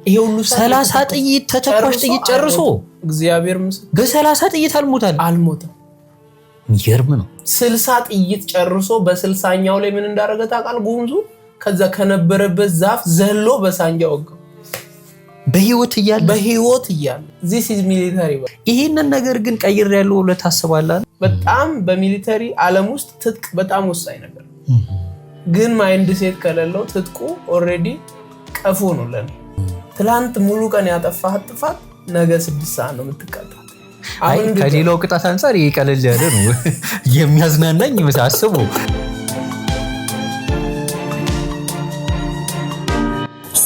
ይሄ ሁሉ 30 ጥይት ተተኳሽ ጥይት ጨርሶ እግዚአብሔር ምስክር በ30 ጥይት አልሞታል። አልሞተም። የሚገርም ነው። 60 ጥይት ጨርሶ በ60ኛው ላይ ምን እንዳደረገ ታውቃለህ? ጉምዙ ከዛ ከነበረበት ዛፍ ዘሎ በሳንጃ ወጋው። በህይወት እያለ በህይወት እያለ። This is military። ይሄንን ነገር ግን ቀይር ያለው ብለህ ታስባለህ? በጣም በ military ዓለም ውስጥ ትጥቅ በጣም ወሳኝ ነገር፣ ግን mindset ከሌለው ትጥቁ already ቀፎ ነው ለኔ። ትላንት ሙሉ ቀን ያጠፋህ ጥፋት ነገ 6 ሰዓት ነው የምትቀጣት። አይ፣ ከሌላው ቅጣት አንጻር ይሄ ቀለል ያለ ነው፣ የሚያዝናናኝ ይመስል አስበው።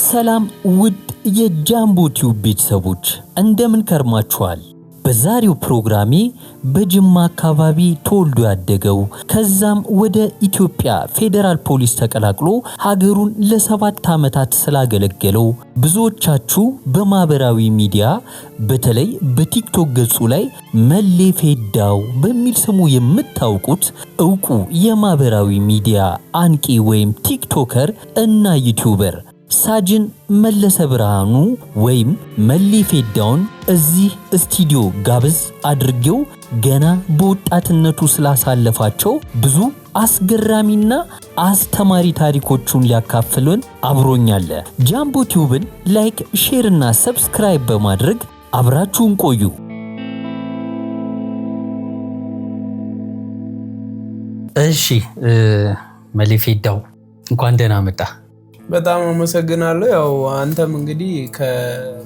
ሰላም ውድ የጃምቦ ቲዩብ ቤተሰቦች፣ እንደምን ከርማችኋል? በዛሬው ፕሮግራሜ በጅማ አካባቢ ተወልዶ ያደገው፣ ከዛም ወደ ኢትዮጵያ ፌዴራል ፖሊስ ተቀላቅሎ ሀገሩን ለ7 ዓመታት ስላገለገለው፣ ብዙዎቻችሁ በማህበራዊ ሚዲያ በተለይ በቲክቶክ ገጹ ላይ መሌ ፌዳው በሚል ስሙ የምታውቁት እውቁ የማህበራዊ ሚዲያ አንቂ ወይም TikToker እና YouTuber ሳጅን መለሰ ብርሃኑ ወይም መሌ ፌዳውን እዚህ ስቱዲዮ ጋብዝ አድርጌው ገና በወጣትነቱ ስላሳለፋቸው ብዙ አስገራሚና አስተማሪ ታሪኮቹን ሊያካፍሉን አብሮኛል። ጃምቦ ቲዩብን like፣ share እና subscribe በማድረግ አብራችሁን ቆዩ። እሺ መሌ ፌዳው፣ እንኳን ደህና መጣ። በጣም አመሰግናለሁ። ያው አንተም እንግዲህ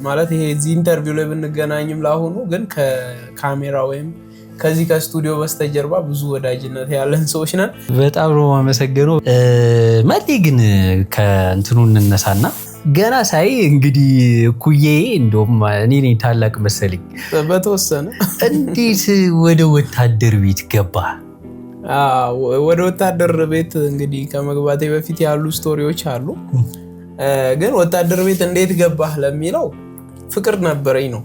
ማለት ይሄ እዚህ interview ላይ ብንገናኝም ለአሁኑ ግን ከካሜራ ወይም ከዚህ ከስቱዲዮ በስተጀርባ ብዙ ወዳጅነት ያለን ሰዎች ነን። በጣም ነው የማመሰግነው። መሌ፣ ግን ከእንትኑ እንነሳና ገና ሳይ እንግዲህ እኩዬ፣ እንደውም እኔ ነኝ ታላቅ መሰለኝ። በተወሰነ። እንዴት ወደ ወታደር ቤት ገባ? ወደ ወታደር ቤት እንግዲህ ከመግባቴ በፊት ያሉ story ዎች አሉ። ግን ወታደር ቤት እንዴት ገባህ ለሚለው ፍቅር ነበረኝ ነው።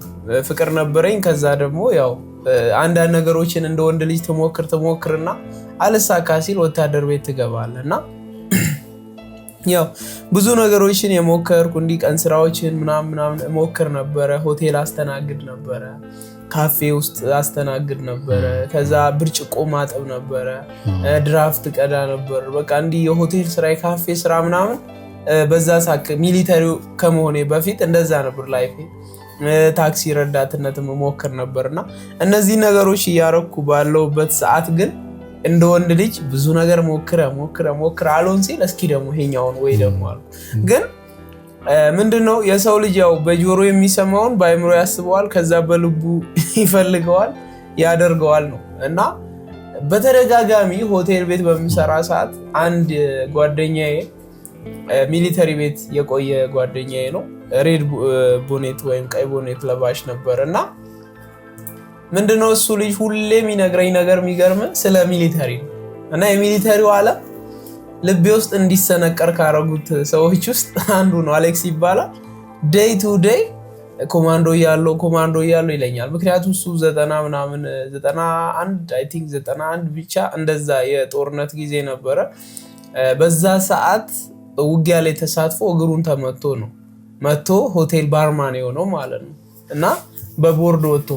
ፍቅር ነበረኝ። ከዛ ደግሞ ያው አንዳንድ ነገሮችን እንደ ወንድ ልጅ ትሞክር ትሞክርና አልሳካ ሲል ወታደር ቤት ትገባለህ። እና ያው ብዙ ነገሮችን የሞከርኩ፣ እንዲህ ቀን ስራዎችን ምናምን ምናምን እሞክር ነበረ። ሆቴል አስተናግድ ነበረ፣ ካፌ ውስጥ አስተናግድ ነበረ። ከዛ ብርጭቆ ማጠብ ነበረ፣ ድራፍት ቀዳ ነበር። በቃ እንዲህ የሆቴል ስራ፣ የካፌ ስራ ምናምን በዛ ሳክ military ው ከመሆኔ በፊት እንደዛ ነበር life ኤ። ታክሲ ረዳትነትም እሞክር ነበር። እና እነዚህ ነገሮች እያረኩ ባለሁበት ሰዓት ግን እንደ ወንድ ልጅ ብዙ ነገር ሞክረ ሞክረ ሞክረ አልሆን ሲል እስኪ ደግሞ ይሄኛውን ወይ ደግሞ አልኩ። ግን ምንድነው፣ የሰው ልጅ ያው በጆሮ የሚሰማውን በአእምሮ ያስበዋል፣ ከዛ በልቡ ይፈልገዋል፣ ያደርገዋል ነው። እና በተደጋጋሚ ሆቴል ቤት በምሰራ ሰዓት አንድ ጓደኛዬ፣ military ቤት የቆየ ጓደኛዬ ነው። Red bonnet ወይም ቀይ ቦኔት ለባሽ ነበር። እና ምንድነው፣ እሱ ልጅ ሁሌ የሚነግረኝ ነገር የሚገርም ስለ military ነው። እና የ military ው ዓለም ልቤ ውስጥ እንዲሰነቀር ካረጉት ሰዎች ውስጥ አንዱ ነው። አሌክስ ይባላል። Day to day ኮማንዶ እያለው ኮማንዶ እያለው ይለኛል። ምክንያቱም እሱ ዘጠና ምናምን፣ 91 I think፣ 91 ብቻ እንደዛ የጦርነት ጊዜ ነበረ። በዛ ሰዓት ውጊያ ላይ ተሳትፎ እግሩን ተመቶ ነው መቶ ሆቴል barman የሆነው ማለት ነው። እና በቦርድ ወጥቶ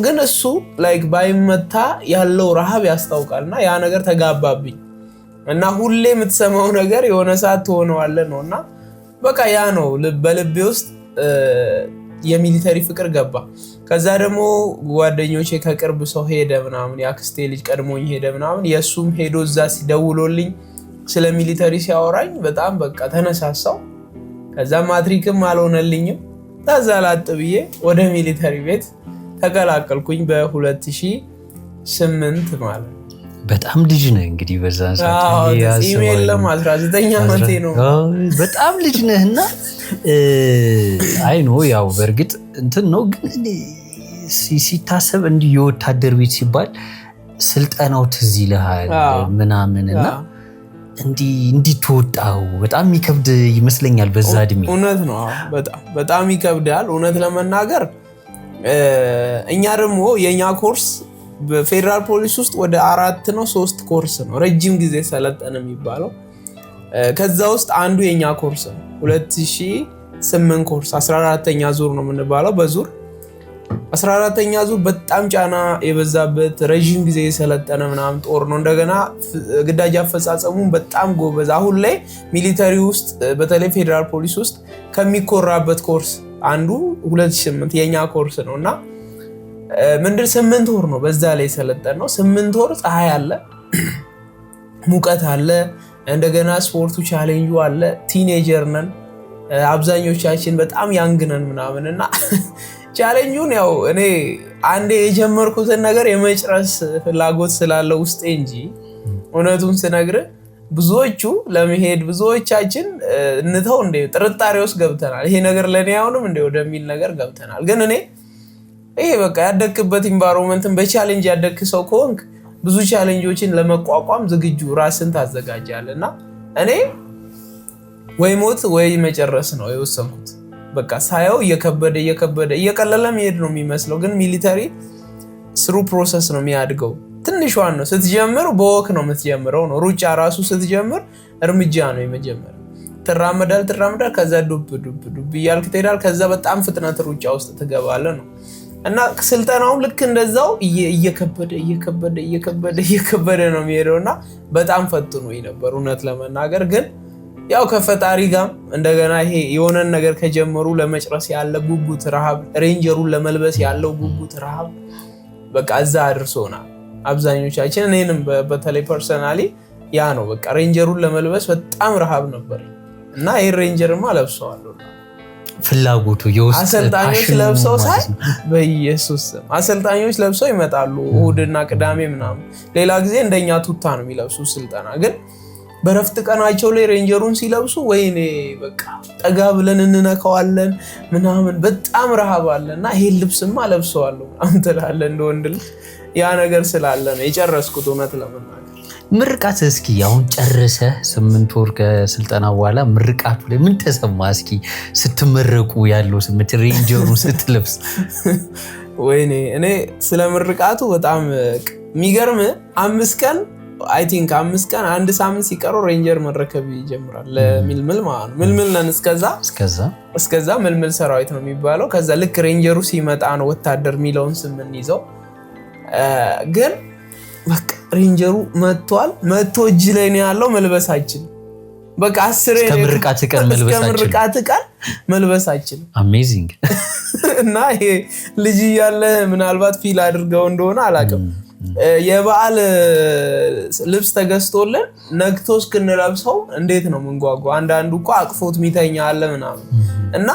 ግን እሱ like ባይመታ ያለው ረሃብ ያስታውቃል። እና ያ ነገር ተጋባብኝ እና ሁሌ የምትሰማው ነገር የሆነ ሰዓት ትሆነዋለህ ነው። እና በቃ ያ ነው፣ በልቤ ውስጥ የ military ፍቅር ገባ። ከዛ ደግሞ ጓደኞቼ ከቅርብ ሰው ሄደ ምናምን፣ የአክስቴ ልጅ ቀድሞኝ ሄደ ምናምን፣ የእሱም ሄዶ እዛ ሲደውሎልኝ ስለ military ሲያወራኝ በጣም በቃ ተነሳሳው። ከዛ ማትሪክም አልሆነልኝም። ከዛ ላጥ ብዬ ወደ military ቤት ተቀላቀልኩኝ በ2008 ማለት ነው። በጣም ልጅ ነህ እንግዲህ በዛን ሰዓት። ጺም የለም፣ 19 ዓመቴ ነው። በጣም ልጅ ነህ። እና I know ያው በእርግጥ እንትን ነው፣ ግን ሲታሰብ እንዲህ የወታደር ቤት ሲባል ስልጠናው ትዝ ይልሃል ምናምን። እና እንዲህ እንዲትወጣው በጣም የሚከብድ ይመስለኛል በዛ እድሜ። እውነት ነው። በጣም በጣም ይከብዳል። እውነት ለመናገር እኛ ደግሞ የእኛ ኮርስ በፌዴራል ፖሊስ ውስጥ ወደ አራት ነው ሶስት ኮርስ ነው ረጅም ጊዜ ሰለጠን የሚባለው። ከዛ ውስጥ አንዱ የኛ ኮርስ ነው። 8 ኮርስ 14ኛ ዙር ነው የምንባለው። በዙር 14ኛ ዙር በጣም ጫና የበዛበት ረዥም ጊዜ የሰለጠነ ምናምን ጦር ነው። እንደገና ግዳጅ አፈጻጸሙን በጣም ጎበዝ። አሁን ላይ military ውስጥ በተለይ ፌዴራል ፖሊስ ውስጥ ከሚኮራበት ኮርስ አንዱ 2008 የኛ ኮርስ ነው። እና ምንድን 8 ወር ነው በዛ ላይ የሰለጠን ነው። 8 ወር ፀሐይ አለ፣ ሙቀት አለ፣ እንደገና ስፖርቱ ቻሌንጁ አለ። Teenager ነን አብዛኞቻችን፣ በጣም young ነን ምናምን። እና challenge ኡን ያው እኔ አንዴ የጀመርኩትን ነገር የመጨረስ ፍላጎት ስላለ ውስጤ እንጂ እውነቱን ስነግር ብዙዎቹ ለመሄድ ብዙዎቻችን እንተው እንደ ጥርጣሬ ውስጥ ገብተናል። ይሄ ነገር ለእኔ አይሆንም እንደ ወደሚል ነገር ገብተናል። ግን እኔ ይሄ በቃ ያደግክበት environment ን በ challenge ያደግክ ሰው ከሆንክ ብዙ challenge ኦችን ለመቋቋም ዝግጁ ራስን ታዘጋጃለህ። እና እኔ ወይ ሞት ወይ መጨረስ ነው የወሰንኩት። በቃ ሳየው እየከበደ እየከበደ፣ እየቀለለ መሄድ ነው የሚመስለው፣ ግን military through process ነው የሚያድገው። ትንሿን ነው ስትጀምር፣ በ walk ነው የምትጀምረው ነው። ሩጫ ራሱ ስትጀምር እርምጃ ነው የመጀመሪያ። ትራመዳል ትራመዳል፣ ከዛ ዱብ ዱብ ዱብ እያልክ ትሄዳል። ከዛ በጣም ፍጥነት ሩጫ ውስጥ ትገባለህ ነው። እና ስልጠናውም ልክ እንደዛው እየከበደ እየከበደ እየከበደ እየከበደ ነው የሚሄደው። እና በጣም ፈትኖኝ ነበር እውነት ለመናገር። ግን ያው ከፈጣሪ ጋር እንደገና ይሄ የሆነን ነገር ከጀመሩ ለመጨረስ ያለ ጉጉት፣ ረሃብ፣ ranger ኡን ለመልበስ ያለው ጉጉት፣ ረሃብ በቃ እዛ አድርሶናል አብዛኞቻችን። እኔንም በተለይ personally ያ ነው፣ በቃ ranger ኡን ለመልበስ በጣም ረሃብ ነበር እና ይህ ranger ማ ለብሰዋለሁ ፍላጎቱ የውስጥ አሰልጣኞች passion ኑ ለብሰው ሳይ ማለት ነው። በኢየሱስ ስም፣ አሰልጣኞች ለብሰው ይመጣሉ እሁድና ቅዳሜ ምናምን። ሌላ ጊዜ እንደኛ ቱታ ነው የሚለብሱ ስልጠና። ግን በረፍት ቀናቸው ላይ ranger ኡን ሲለብሱ ወይኔ በቃ ጠጋ ብለን እንነካዋለን ምናምን፣ በጣም ረሃብ አለ። እና ይሄን ልብስማ ለብሰዋለሁ ምናምን ትላለህ እንደ ወንድ ልጅ። ያ ነገር ስላለ ነው የጨረስኩት እውነት ለመናገር። ምርቃት እስኪ አሁን ጨርሰህ 8 ወር ከስልጠና በኋላ ምርቃቱ ላይ ምን ተሰማ? እስኪ ስትመረቁ ያለው ስሜት፣ ranger ኡ ስትለብስ። ወይኔ እኔ ስለ ምርቃቱ በጣም የሚገርም፣ 5 ቀን I think 5 ቀን አንድ ሳምንት ሲቀረው ranger መረከብ ይጀምራል ለምልምል ማለት ነው። ምልምል ነን እስከዛ። እስከዛ። እስከዛ ምልምል ሰራዊት ነው የሚባለው። ከዛ ልክ ranger ኡ ሲመጣ ነው ወታደር የሚለውን ስም የምንይዘው። ግን በቃ ranger ኡ መጥቷል። መጥቶ እጅ ላይ ነው ያለው፣ መልበሳችን በቃ አስሬ እስከ ምርቃት ቀን እስከ መልበሳችን ምርቃት ቀን መልበሳችን Amazing። እና ይሄ ልጅ እያለ ምናልባት feel አድርገው እንደሆነ አላውቅም። የበዓል ልብስ ተገዝቶልን ነግቶ እስክንለብሰው እንዴት ነው ምንጓጓ? አንዳንዱ እኮ አቅፎት ሚተኛ አለ ምናምን። እና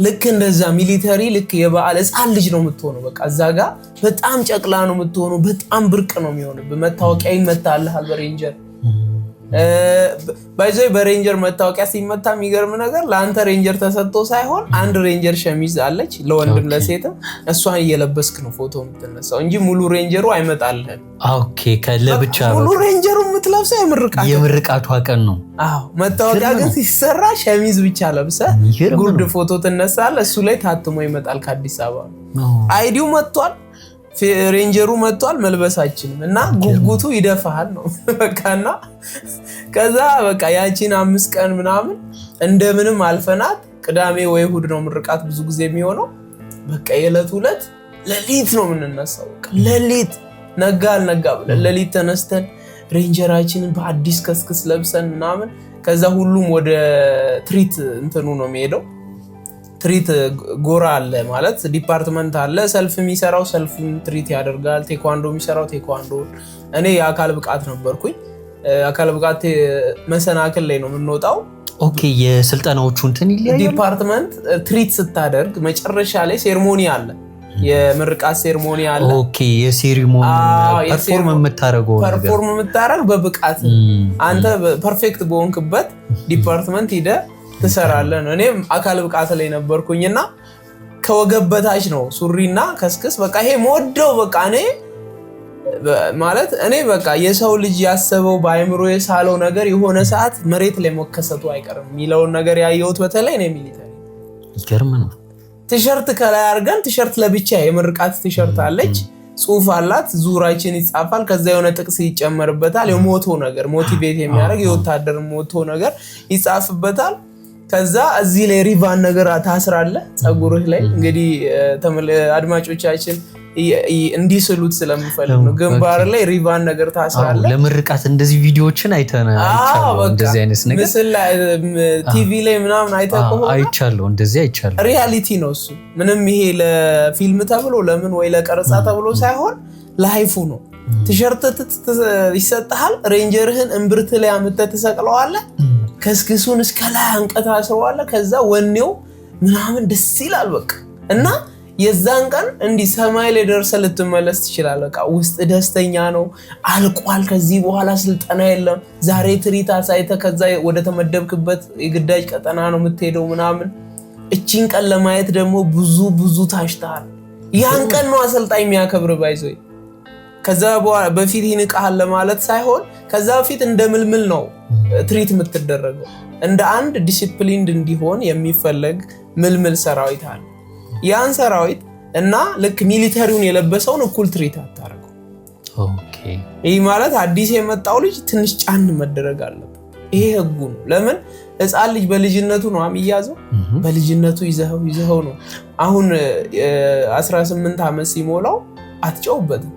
ልክ እንደዛ military ልክ የበዓል ህፃን ልጅ ነው የምትሆነው። በቃ እዛ ጋ በጣም ጨቅላ ነው የምትሆነው። በጣም ብርቅ ነው የሚሆንብህ። መታወቂያ ይመታልሃል በ ranger። By the way በ ranger መታወቂያ ሲመታ የሚገርም ነገር ለአንተ ranger ተሰጥቶ ሳይሆን አንድ ranger ሸሚዝ አለች ለወንድም ለሴትም፣ እሷን እየለበስክ ነው ፎቶ የምትነሳው እንጂ ሙሉ ranger ኡ አይመጣልህም። Okay፣ ለብቻ። ሙሉ ranger ኡ የምትለብሰው የምርቃት የምርቃቷ ቀን ነው። አዎ፣ መታወቂያ ግን ሲሰራ ሸሚዝ ብቻ ለብሰህ የሚገርም ጉርድ ነው። ፎቶ ትነሳለህ። እሱ ላይ ታትሞ ይመጣል ከአዲስ አበባ። ID ው መጥቷል፣ ranger ኡ መጥቷል፣ መልበሳችንም እና ጉጉቱ ይደፋሃል ነው በቃ። እና ከዛ በቃ ያቺን 5 ቀን ምናምን እንደምንም አልፈናት። ቅዳሜ ወይ እሑድ ነው ምርቃት ብዙ ጊዜ የሚሆነው። በቃ የዕለት ዕለት ሌሊት ነው የምንነሳው። በቃ ሌሊት ነጋ አልነጋ ብለን ሌሊት ተነስተን ranger ኣችንን በአዲስ ከስክስ ለብሰን ምናምን ከዛ ሁሉም ወደ ትርኢት እንትኑ ነው የሚሄደው። ትርኢት ጎራ አለ ማለት department አለ። ሰልፍ የሚሰራው ሰልፉን ትርኢት ያደርጋል። ቴኳንዶ የሚሰራው ቴኳንዶ። እኔ የአካል ብቃት ነበርኩኝ። አካል ብቃት መሰናክል ላይ ነው የምንወጣው። Okay፣ የስልጠናዎቹ እንትን ይለያያል። Department ትርኢት ስታደርግ መጨረሻ ላይ ceremony አለ፣ የምርቃት ceremony አለ። Okay፣ የ ceremony perform የምታደርገው ነገር። Perform የምታደርግ በብቃት አንተ perfect በሆንክበት department ሂደህ ትሰራለህ ነው። እኔም አካል ብቃት ላይ ነበርኩኝና ከወገብ በታች ነው ሱሪና ከስክስ። በቃ ይሄ መወደው በቃ እኔ ማለት እኔ በቃ የሰው ልጅ ያሰበው በአእምሮ የሳለው ነገር የሆነ ሰዓት መሬት ላይ መከሰቱ አይቀርም የሚለውን ነገር ያየሁት በተለይ እኔ military ይገርም ነው። ቲሸርት ከላይ አድርገን፣ ቲሸርት ለብቻ የምርቃት ቲሸርት አለች፣ ጽሁፍ አላት፣ ዙራችን ይጻፋል። ከዛ የሆነ ጥቅስ ይጨመርበታል። የ motto ነገር motivate የሚያደርግ የወታደር motto ነገር ይጻፍበታል። ከዛ እዚህ ላይ ሪቫን ነገር ታስራለህ ፀጉርህ ላይ። እንግዲህ አድማጮቻችን እንዲስሉት ስለምፈልግ ነው። ግንባር ላይ ሪቫን ነገር ታስራለህ። ለምርቃት እንደዚህ ቪዲዮዎችን አይተናል። እንደዚህ አይነት ነገር ምስል ላይ ቲቪ ላይ ምናምን አይተህ ከሆነ አይቻለሁ። እንደዚህ አይቻለሁ። Reality ነው እሱ። ምንም ይሄ ለፊልም ተብሎ ለምን ወይ ለቀረጻ ተብሎ ሳይሆን life ኡ ነው። ቲሸርት ይሰጥሃል። Ranger ህን እምብርት ላይ አምጥተህ ትሰቅለዋለህ። ከስክሱን እስከ ላይ አንቀህ ታስረዋለህ። ከዛ ወኔው ምናምን ደስ ይላል በቃ። እና የዛን ቀን እንዲህ ሰማይ ላይ ደርሰህ ልትመለስ ትችላለህ። በቃ ውስጥ ደስተኛ ነው። አልቋል። ከዚህ በኋላ ስልጠና የለም። ዛሬ ትርኢት አሳይተህ ከዛ ወደ ተመደብክበት የግዳጅ ቀጠና ነው የምትሄደው ምናምን። እቺን ቀን ለማየት ደግሞ ብዙ ብዙ ታሽተሃል። ያን ቀን ነው አሰልጣኝ የሚያከብር by the way። ከዛ በፊት ይንቅሃል ለማለት ሳይሆን ከዛ በፊት እንደ ምልምል ነው treat የምትደረገው። እንደ አንድ disciplined እንዲሆን የሚፈለግ ምልምል ሰራዊት አለ። ያን ሰራዊት እና ልክ military ውን የለበሰውን እኩል treat አታደርገው። ይህ ማለት አዲስ የመጣው ልጅ ትንሽ ጫን መደረግ አለበት። ይሄ ህጉ ነው። ለምን ህፃን ልጅ በልጅነቱ ነው የሚያዘው። በልጅነቱ ይዘኸው ይዘኸው ነው። አሁን 18 ዓመት ሲሞላው አትጨውበትም።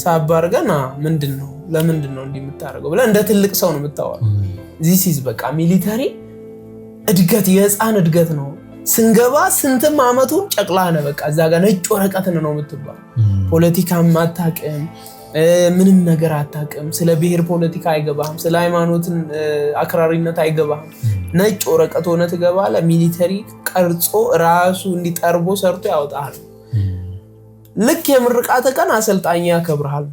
ሳብ አድርገህ ና ምንድን ነው ለምንድን ነው እንዲህ የምታደርገው ብለህ እንደ ትልቅ ሰው ነው የምታወራው። This is በቃ military እድገት የህፃን እድገት ነው። ስንገባ ስንትም አመቱን ጨቅላ ነህ። በቃ እዛ ጋር ነጭ ወረቀት ነው የምትባል። ፖለቲካም አታውቅም፣ ምንም ነገር አታውቅም። ስለ ብሔር ፖለቲካ አይገባህም፣ ስለ ሃይማኖትን አክራሪነት አይገባህም። ነጭ ወረቀት ሆነ ትገባለህ። Military ቀርጾ ራሱ እንዲጠርቦ ሰርቶ ያወጣሃል። ልክ የምርቃት ቀን አሰልጣኝ ያከብርሃል።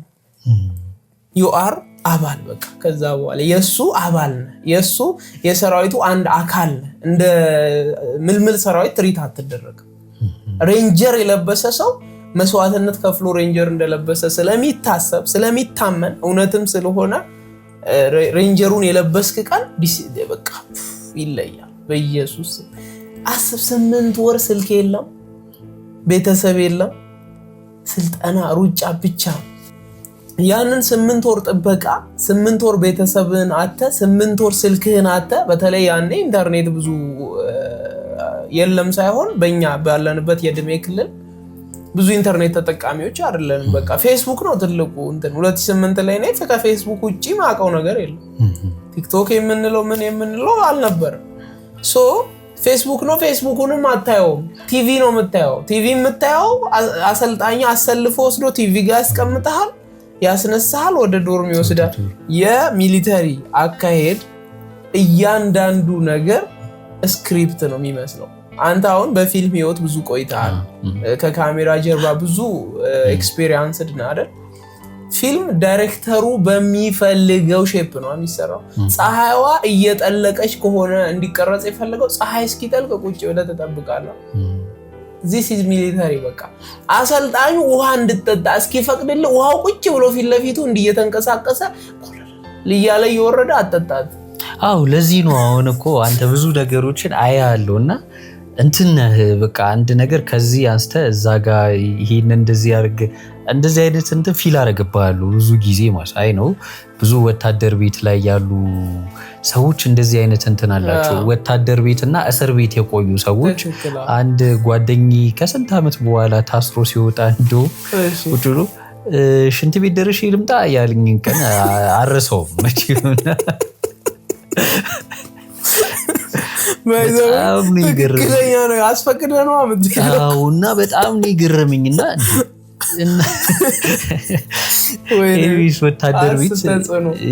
You are አባል በቃ ከዛ በኋላ የእሱ አባል ነህ። የእሱ የሰራዊቱ አንድ አካል ነህ። እንደ ምልምል ሰራዊት treat አትደረግም። Ranger የለበሰ ሰው መስዋዕትነት ከፍሎ ranger እንደለበሰ ስለሚታሰብ ስለሚታመን እውነትም ስለሆነ ranger ኡን የለበስክ ቀን በቃ ይለያል። በኢየሱስ አስብ። 8 ወር ስልክ የለም፣ ቤተሰብ የለም፣ ስልጠና ሩጫ ብቻ። ያንን 8 ወር ጥበቃ፣ 8 ወር ቤተሰብህን አተ፣ 8 ወር ስልክህን አተ። በተለይ ያኔ ኢንተርኔት ብዙ የለም ሳይሆን በእኛ ባለንበት የእድሜ ክልል ብዙ ኢንተርኔት ተጠቃሚዎች አይደለንም። በቃ ፌስቡክ ነው ትልቁ እንትን። 2008 ላይ እኔ ከፌስቡክ ውጭ ማውቀው ነገር የለም። ቲክቶክ የምንለው ምን የምንለው አልነበረም። So ፌስቡክ ነው። ፌስቡኩንም አታየውም። ቲቪ ነው የምታየው። ቲቪ የምታየው አሰልጣኝ አሰልፎ ወስዶ ቲቪ ጋር ያስቀምጠሃል፣ ያስነሳሃል፣ ወደ dorm ይወስዳል። የ military አካሄድ እያንዳንዱ ነገር script ነው የሚመስለው። አንተ አሁን በፊልም ህይወት ብዙ ቆይተሃል። ከካሜራ ጀርባ ብዙ experienced ነህ አይደል? ፊልም ዳይሬክተሩ በሚፈልገው shape ነው የሚሰራው። ፀሐይዋ እየጠለቀች ከሆነ እንዲቀረጽ የፈለገው ፀሐይ እስኪጠልቅ ቁጭ ብለህ ትጠብቃለህ። This is military። በቃ አሰልጣኙ ውሃ እንድጠጣ እስኪፈቅድልህ ውሃው ቁጭ ብሎ ፊት ለፊቱ እንዲህ እየተንቀሳቀሰ እያለ እየወረደ አጠጣት። አው ለዚህ ነው አሁን እኮ አንተ ብዙ ነገሮችን አያለሁ እና እንትን ነህ፣ በቃ አንድ ነገር ከዚህ አንስተ እዛ ጋ ይሄን እንደዚህ አድርግ እንደዚህ አይነት እንትን feel አደርግብሃለሁ ብዙ ጊዜ ማለት አይ ነው። ብዙ ወታደር ቤት ላይ ያሉ ሰዎች እንደዚህ አይነት እንትን አላቸው። ወታደር ቤት እና እስር ቤት የቆዩ ሰዎች፣ አንድ ጓደኛዬ ከስንት ዓመት በኋላ ታስሮ ሲወጣ እንደው ቁጭ ብሎ ሽንት ቤት ደርሼ ልምጣ ያለኝን ቀን አልረሳውም መቼም። በጣም ነው የገረመኝ። እና በጣም ነው የገረመኝ እና ወታደር ቤት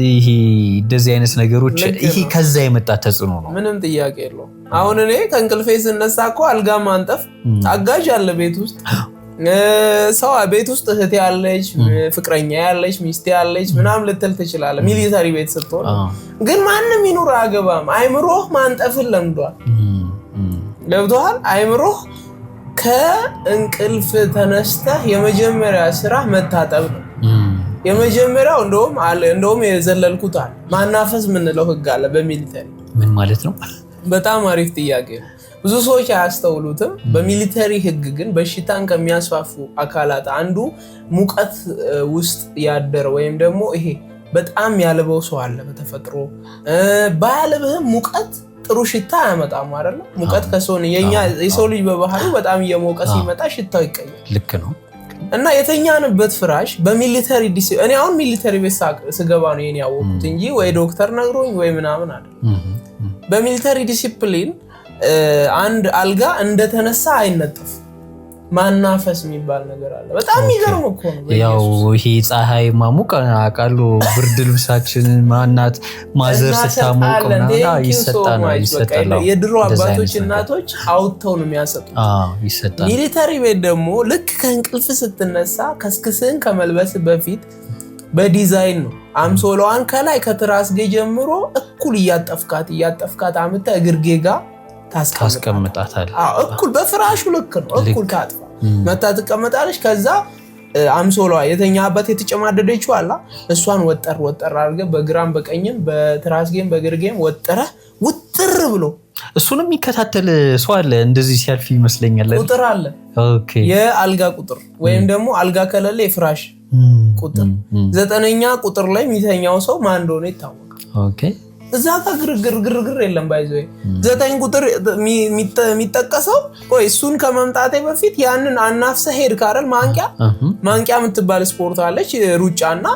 ይሄ እንደዚህ አይነት ነገሮች ይሄ ከዛ የመጣ ተጽዕኖ ነው። ምንም ጥያቄ የለውም። አሁን እኔ ከእንቅልፌ ስነሳ እኮ አልጋ ማንጠፍ አጋዥ አለ ቤት ውስጥ፣ ሰው ቤት ውስጥ እህቴ ያለች፣ ፍቅረኛ ያለች፣ ሚስቴ ያለች ምናምን ልትል ትችላለህ። Military ቤት ስትሆን ግን ማንም ይኑር አያገባም። አይምሮህ ማንጠፍን ለምዷል። ገብቶሃል? አይምሮህ ከእንቅልፍ ተነስተህ የመጀመሪያ ስራ መታጠብ ነው። የመጀመሪያው እንደውም የዘለልኩት አለ፣ ማናፈስ የምንለው ህግ አለ በ military። ምን ማለት ነው? በጣም አሪፍ ጥያቄ ነው። ብዙ ሰዎች አያስተውሉትም። በ military ህግ ግን በሽታን ከሚያስፋፉ አካላት አንዱ ሙቀት ውስጥ ያደረ ወይም ደግሞ ይሄ በጣም ያልበው ሰው አለ። በተፈጥሮ ባያልብህም ሙቀት ጥሩ ሽታ አያመጣም አይደለ? ሙቀት ከሰው የኛ የሰው ልጅ በባህሪው በጣም እየሞቀ ሲመጣ ሽታው ይቀየራል። ልክ ነው። እና የተኛንበት ፍራሽ በ military እኔ አሁን military ቤት ስገባ ነው የኔ ያወቅኩት እንጂ ወይ ዶክተር ነግሮኝ ወይ ምናምን አይደለም። በ military discipline አንድ አልጋ እንደተነሳ አይነጠፍም። ማናፈስ የሚባል ነገር አለ። በጣም የሚገርም እኮ ነው። ያው ይሄ ፀሐይ ማሞቅ አውቃለሁ። ብርድ ልብሳችንን ማናት mother ስታሞቅ ይሰጣል። የድሮ አባቶች እናቶች አውጥተው ነው የሚያሰጡት። ይሰጣል። military ቤት ደግሞ ልክ ከእንቅልፍ ስትነሳ ከስክስህን ከመልበስ በፊት በዲዛይን ነው አምሶላዋን ከላይ ከትራስጌ ጀምሮ እኩል እያጠፍካት እያጠፍካት አምጥተህ እግርጌ ጋር ታስቀምጣታል። እኩል በፍራሹ ልክ ነው። እኩል ታጥፋ መታ ትቀመጣለች። ከዛ አምሶሏ የተኛበት የተጨማደደችው አላ እሷን ወጠር ወጠር አድርገህ በግራም በቀኝም በትራስጌም በግርጌም ወጥረህ ውጥር ብሎ እሱንም የሚከታተል ሰው አለ። እንደዚህ ሲያልፍ ይመስለኛል። ቁጥር አለ፣ የአልጋ ቁጥር ወይም ደግሞ አልጋ ከሌለ የፍራሽ ቁጥር። 9ኛ ቁጥር ላይ የሚተኛው ሰው ማን እንደሆነ ይታወቃል። እዛ ጋር ግርግር ግርግር የለም። by the way 9 ቁጥር የሚጠቀሰው ቆይ እሱን ከመምጣቴ በፊት ያንን አናፍሰህ ሄድክ አይደል? ማንቂያ ማንቂያ የምትባል ስፖርት አለች። ሩጫና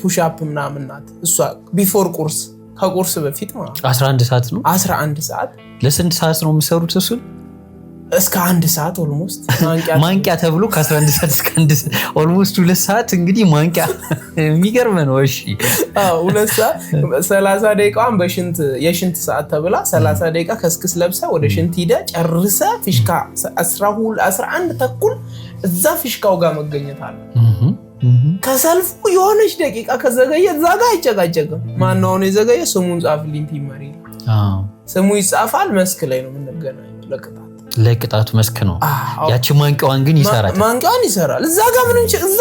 push up ምናምን ናት እሷ። before ቁርስ፣ ከቁርስ በፊት ማለት ነው። 11 ሰዓት ነው። 11 ሰዓት። ለስንት ሰዓት ነው የምሰሩት እሱን? እስከ 1 ሰዓት almost። ማንቂያ ተብሎ ከ11 ሰዓት እስከ 1 almost 2 ሰዓት እንግዲህ ማንቂያ የሚገርም ነው። እሺ 2 ሰዓት 30 ደቂቃዋን በሽንት የሽንት ሰዓት ተብላ 30 ደቂቃ ከስክስ ለብሰ ወደ ሽንት ሂደ ጨርሰ ፊሽካ 11:30 እዛ ፊሽካው ጋር መገኘት አለ። ከሰልፉ የሆነች ደቂቃ ከዘገየ እዛ ጋር አይጨቃጨቅም። ማነው አሁን የዘገየ? ስሙን ጻፍልኝ team መሪ፣ ስሙ ይጻፋል። መስክ ላይ ነው የምንገናኘው ለቅጣት ለቅጣቱ መስክ ነው። ያቺ ማንቂያዋን ግን ይሰራል። ማንቂያዋን ይሰራል። እዛ ጋር ምንም እዛ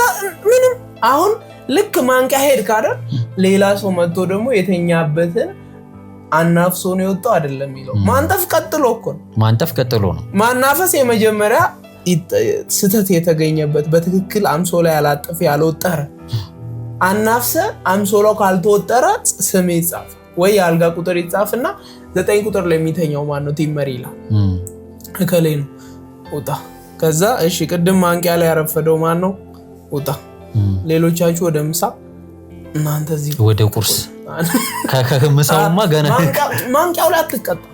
ምንም አሁን ልክ ማንቂያ ሄድክ አይደል? ሌላ ሰው መጥቶ ደግሞ የተኛበትን አናፍሶ ነው የወጣው አይደለም የሚለው። ማንጠፍ ቀጥሎ እኮ ነው። ማንጠፍ ቀጥሎ ነው። ማናፈስ የመጀመሪያ ስህተት የተገኘበት በትክክል አምሶላ ያላጠፈ ያልወጠረ አናፍሰ አምሶላው ካልተወጠረ ስም ይጻፍ ወይ የአልጋ ቁጥር ይጻፍና 9 ቁጥር ላይ የሚተኛው ማን ነው? team መሪ ይላል። እከሌ ነው፣ ውጣ። ከዛ እሺ ቅድም ማንቂያ ላይ ያረፈደው ማን ነው? ውጣ። ሌሎቻችሁ ወደ ምሳ፣ እናንተ እዚህ ወደ ቁርስ። ከምሳውማ ገና ማንቂያው ላይ አትቀጣም።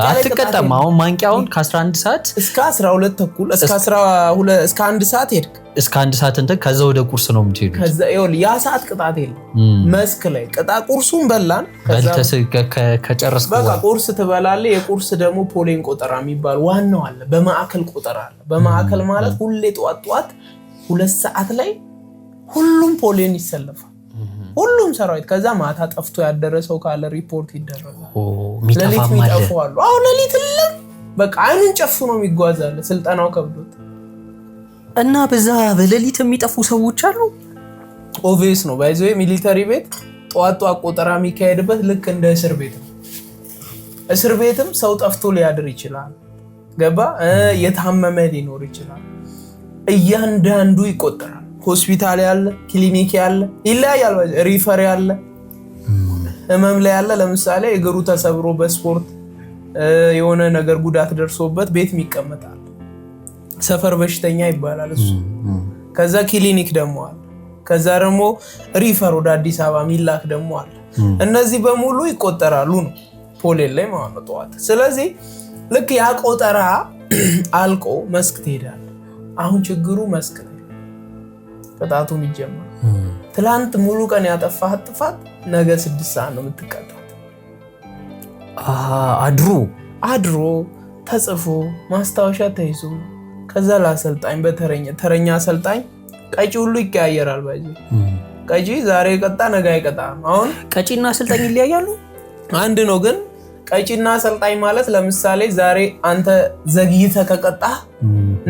አትቀጣም። አሁን ማንቂያውን ከ11 ሰዓት እስከ 12:30 እስከ 1 ሰዓት ሄድክ። እስከ 1 ሰዓት እንትን ከዛ ወደ ቁርስ ነው የምትሄዱት። ከዛ ይኸውልህ ያ ሰዓት ቅጣት የለም። መስክ ላይ ቅጣ ቁርሱን በላን። በልተህ ከጨረስክ በቃ ቁርስ ትበላለህ። የቁርስ ደግሞ ፖሌን ቆጠራ የሚባል ዋናው አለ። በማዕከል ቆጠራ አለ። በማዕከል ማለት ሁሌ ጠዋት ጠዋት 2 ሰዓት ላይ ሁሉም ፖሌን ይሰለፋል። ሁሉም ሰራዊት። ከዛ ማታ ጠፍቶ ያደረ ሰው ካለ ሪፖርት ይደረጋል። ሌሊት የሚጠፉ አሉ። አዎ ሌሊት በቃ አይኑን ጨፍኖ የሚጓዛል ስልጠናው ከብዶት እና በዛ በሌሊት የሚጠፉ ሰዎች አሉ። obvious ነው። by the way military ቤት ጠዋት ጠዋት ቆጠራ የሚካሄድበት ልክ እንደ እስር ቤት ነው። እስር ቤትም ሰው ጠፍቶ ሊያድር ይችላል። ገባ? የታመመ ሊኖር ይችላል። እያንዳንዱ ይቆጠራል። ሆስፒታል ያለ፣ ክሊኒክ ያለ ይለያያል። refer ያለ፣ ህመም ላይ ያለ፣ ለምሳሌ እግሩ ተሰብሮ በስፖርት የሆነ ነገር ጉዳት ደርሶበት ቤት ይቀመጣል። ሰፈር በሽተኛ ይባላል እሱ። ከዛ ክሊኒክ ደግሞ አለ። ከዛ ደግሞ refer ወደ አዲስ አበባ ሚላክ ደግሞ አለ። እነዚህ በሙሉ ይቆጠራሉ ነው ፖሌን ላይ ማለት ነው ጠዋት። ስለዚህ ልክ ያ ቆጠራ አልቆ መስክ ትሄዳለህ። አሁን ችግሩ መስክ ላይ ቅጣቱ የሚጀመር ትላንት ሙሉ ቀን ያጠፋህ ጥፋት ነገ 6 ሰዓት ነው የምትቀጣት። አድሮ አድሮ ተጽፎ ማስታወሻ ተይዞ ከዛ ለአሰልጣኝ በተረኛ ተረኛ አሰልጣኝ ቀጪ ሁሉ ይቀያየራል። by the way ቀጪ ዛሬ ቀጣ ነገ አይቀጣም። አሁን ቀጪና አሰልጣኝ ይለያያሉ? አንድ ነው ግን ቀጪና አሰልጣኝ ማለት ለምሳሌ ዛሬ አንተ ዘግይተህ ከቀጣህ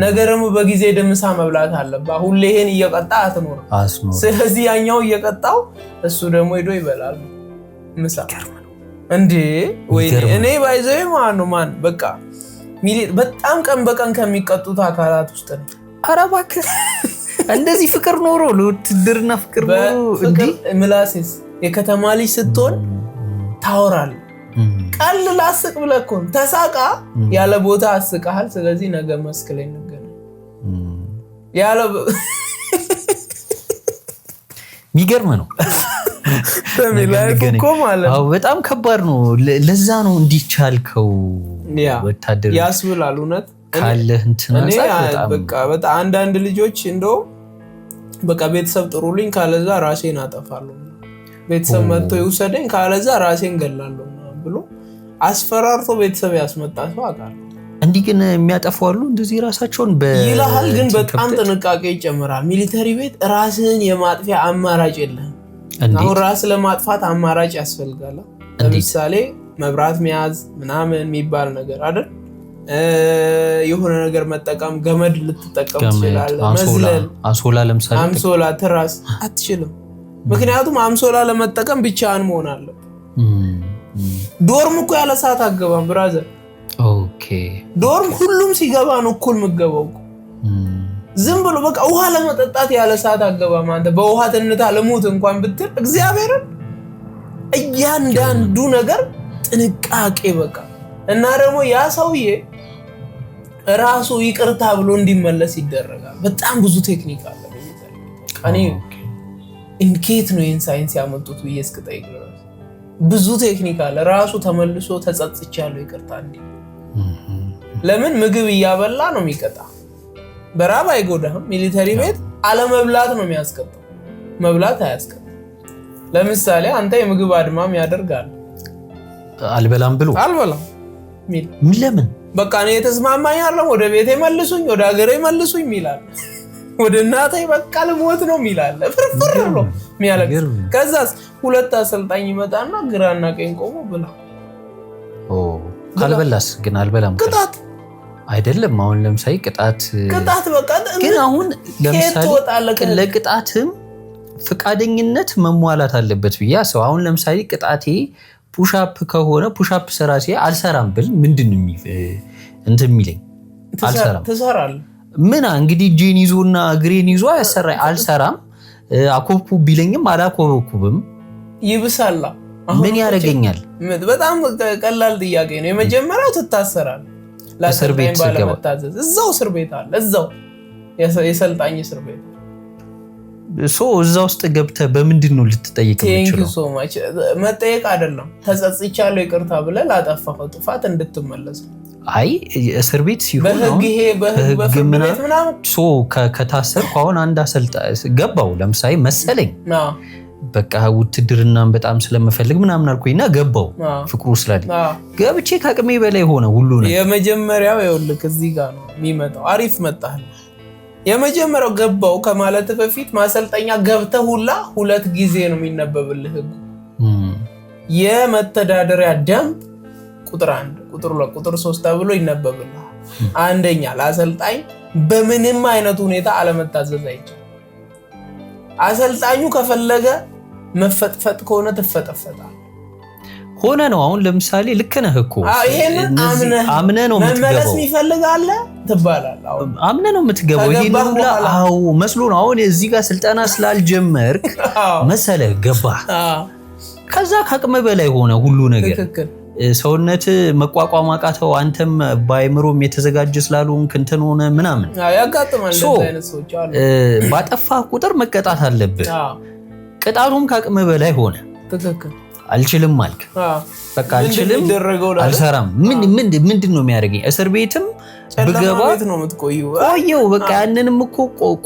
ነገ ደግሞ በጊዜ ድምሳ መብላት አለብህ። ሁሌ ይሄን እየቀጣ አትኖርም። ስለዚህ ያኛው እየቀጣው እሱ ደግሞ ሄዶ ይበላል ምሳ። እንዴ ወይ እኔ by the way ማን ነው ማን በቃ በጣም ቀን በቀን ከሚቀጡት አካላት ውስጥ ነው። ኧረ እባክህ እንደዚህ ፍቅር ኖሮ ለውትድርና ፍቅር ኖሮ እንዴ ምላሴስ የከተማ ልጅ ስትሆን ታወራለህ። ቀል ላስቅ ብለህ እኮ ነው። ተሳቃ ያለ ቦታ አስቀሃል። ስለዚህ ነገ መስክ ላይ እንገናኝ ያለ የሚገርም ነው እኮ ማለት ነው። በጣም ከባድ ነው። ለዛ ነው እንዲቻልከው ወታደር ያስብላል። እውነት ካለህ እንትን በቃ አንዳንድ ልጆች እንደውም በቃ ቤተሰብ ጥሩልኝ ካለዛ ራሴን አጠፋለሁ፣ ቤተሰብ መጥቶ ይውሰደኝ ካለዛ ራሴን ገላለሁ ብሎ አስፈራርቶ ቤተሰብ ያስመጣ ሰው አውቃለሁ። እንዲህ ግን የሚያጠፉ አሉ እንደዚህ ራሳቸውን ይልሃል። ግን በጣም ጥንቃቄ ይጨምራል። Military ቤት ራስህን የማጥፊያ አማራጭ የለህም። አሁን ራስ ለማጥፋት አማራጭ ያስፈልጋል። ለምሳሌ መብራት መያዝ ምናምን የሚባል ነገር አይደል? የሆነ ነገር መጠቀም፣ ገመድ ልትጠቀም ትችላለህ። መዝለል፣ አንሶላ፣ ለምሳሌ አንሶላ፣ ትራስ አትችልም። ምክንያቱም አንሶላ ለመጠቀም ብቻህን መሆን አለ። Dorm እኮ ያለ ሰዓት አገባም brother። Okay። Dorm ሁሉም ሲገባ ነው እኩል የምገባው እኮ። ዝም ብሎ በቃ ውሃ ለመጠጣት ያለ ሰዓት አገባም። አንተ በውሃ ትንታ ልሙት እንኳን ብትል እግዚአብሔርን እያንዳንዱ ነገር ጥንቃቄ በቃ። እና ደግሞ ያ ሰውዬ ራሱ ይቅርታ ብሎ እንዲመለስ ይደረጋል። በጣም ብዙ ቴክኒክ አለ። እኔ ከየት ነው ይህን ሳይንስ ያመጡት ብዬ እስክጠይቅ ድረስ ብዙ ቴክኒክ አለ። ራሱ ተመልሶ ተጸጽቻለሁ ይቅርታ እንዲ። ለምን ምግብ እያበላ ነው የሚቀጣ። በራብ አይጎዳህም። Military ቤት አለመብላት ነው የሚያስቀጣው፣ መብላት አያስቀጣም። ለምሳሌ አንተ የምግብ አድማም ያደርጋል። አልበላም ብሎ አልበላም ሚል ለምን በቃ እኔ የተስማማኝ አለ ወደ ቤቴ መልሱኝ፣ ወደ ሀገሬ መልሱኝ ይላል። ወደ እናቴ በቃ ልሞት ነው የሚላለ ፍርፍር ብሎ የሚያለቅስ። ከዛስ ሁለት አሰልጣኝ ይመጣና ግራና ቀኝ ቆሞ ብላ። ካልበላስ ግን አልበላም ቅጣት አይደለም። አሁን ለምሳሌ ቅጣት ቅጣት በቃ ግን አሁን ለምሳሌ ለቅጣትም ፈቃደኝነት መሟላት አለበት ብዬ አስብ። አሁን ለምሳሌ ቅጣቴ push up ከሆነ push up ስራ ሲ አልሰራም ብል ምንድን ነው እንትን የሚለኝ? አልሰራም ትሰራለህ። ምን እንግዲህ እጄን ይዞና እግሬን ይዞ አያሰራኝ። አልሰራም አኮብኩብ ቢለኝም አላኮበኩብም። ይብሳላ። ምን ያደርገኛል? በጣም ቀላል ጥያቄ ነው። የመጀመሪያው ትታሰራለህ። እስር ቤት ስገባ እዛው እስር ቤት አለ። እዛው የሰልጣኝ እስር ቤት So እዛ ውስጥ ገብተህ በምንድን ነው ልትጠይቅ የምችለው? So much መጠየቅ አይደለም ተጸጽቻለሁ ይቅርታ ብለህ ላጠፋኸው ጥፋት እንድትመለስ። አይ እስር ቤት ሲሆን በህግ ይሄ በህግ በፍርድ ቤት ምናምን So ከታሰርኩ አሁን አንድ አሰልጣኝ ገባው ለምሳሌ መሰለኝ በቃ ውትድርናን በጣም ስለምፈልግ ምናምን አልኩኝና ገባው ፍቅሩ ስላለኝ ገብቼ ከአቅሜ በላይ ሆነ ሁሉ ነገር። የመጀመሪያው ይኸውልህ እዚህ ጋር ነው የሚመጣው። አሪፍ መጣህ። የመጀመሪያው ገባው ከማለት በፊት ማሰልጠኛ ገብተህ ሁላ ሁለት ጊዜ ነው የሚነበብልህ ህጉ። የመተዳደሪያ ደንብ ቁጥር 1፣ ቁጥር 2፣ ቁጥር 3 ተብሎ ይነበብልሃል። አንደኛ ለአሰልጣኝ በምንም አይነት ሁኔታ አለመታዘዝ አይቻልም። አሰልጣኙ ከፈለገ መፈጥፈጥ ከሆነ ትፈጠፈጣለህ። ሆነ ነው። አሁን ለምሳሌ ልክ ነህ እኮ ይሄንን አምነህ ነው መመለስ የምትገባው። የሚፈልግ አለ ትባላለህ። አሁን አምነህ ነው የምትገባው። ይሄን ከገባህ ሁላ በኋላ አዎ መስሎ ነው። አሁን እዚህ ጋር ስልጠና ስላልጀመርክ መሰለህ ገባህ። ከዛ ከአቅም በላይ ሆነ ሁሉ ነገር። ትክክል። ሰውነት መቋቋም አቃተው። አንተም በአይምሮም የተዘጋጀ ስላልሆንክ እንትን ሆነ ምናምን ያጋጥማል። So እንደዚህ አይነት ሰዎች አሉ። ባጠፋህ ቁጥር መቀጣት አለብህ። ቅጣቱም ከአቅም በላይ ሆነ። ትክክል። አልችልም አልክ። በቃ አልችልም፣ አልሰራም። ምን ምን ምንድን ነው የሚያደርገኝ? እስር ቤትም ብገባ ቤት ነው የምትቆየው። ቆየው በቃ ያንንም እኮ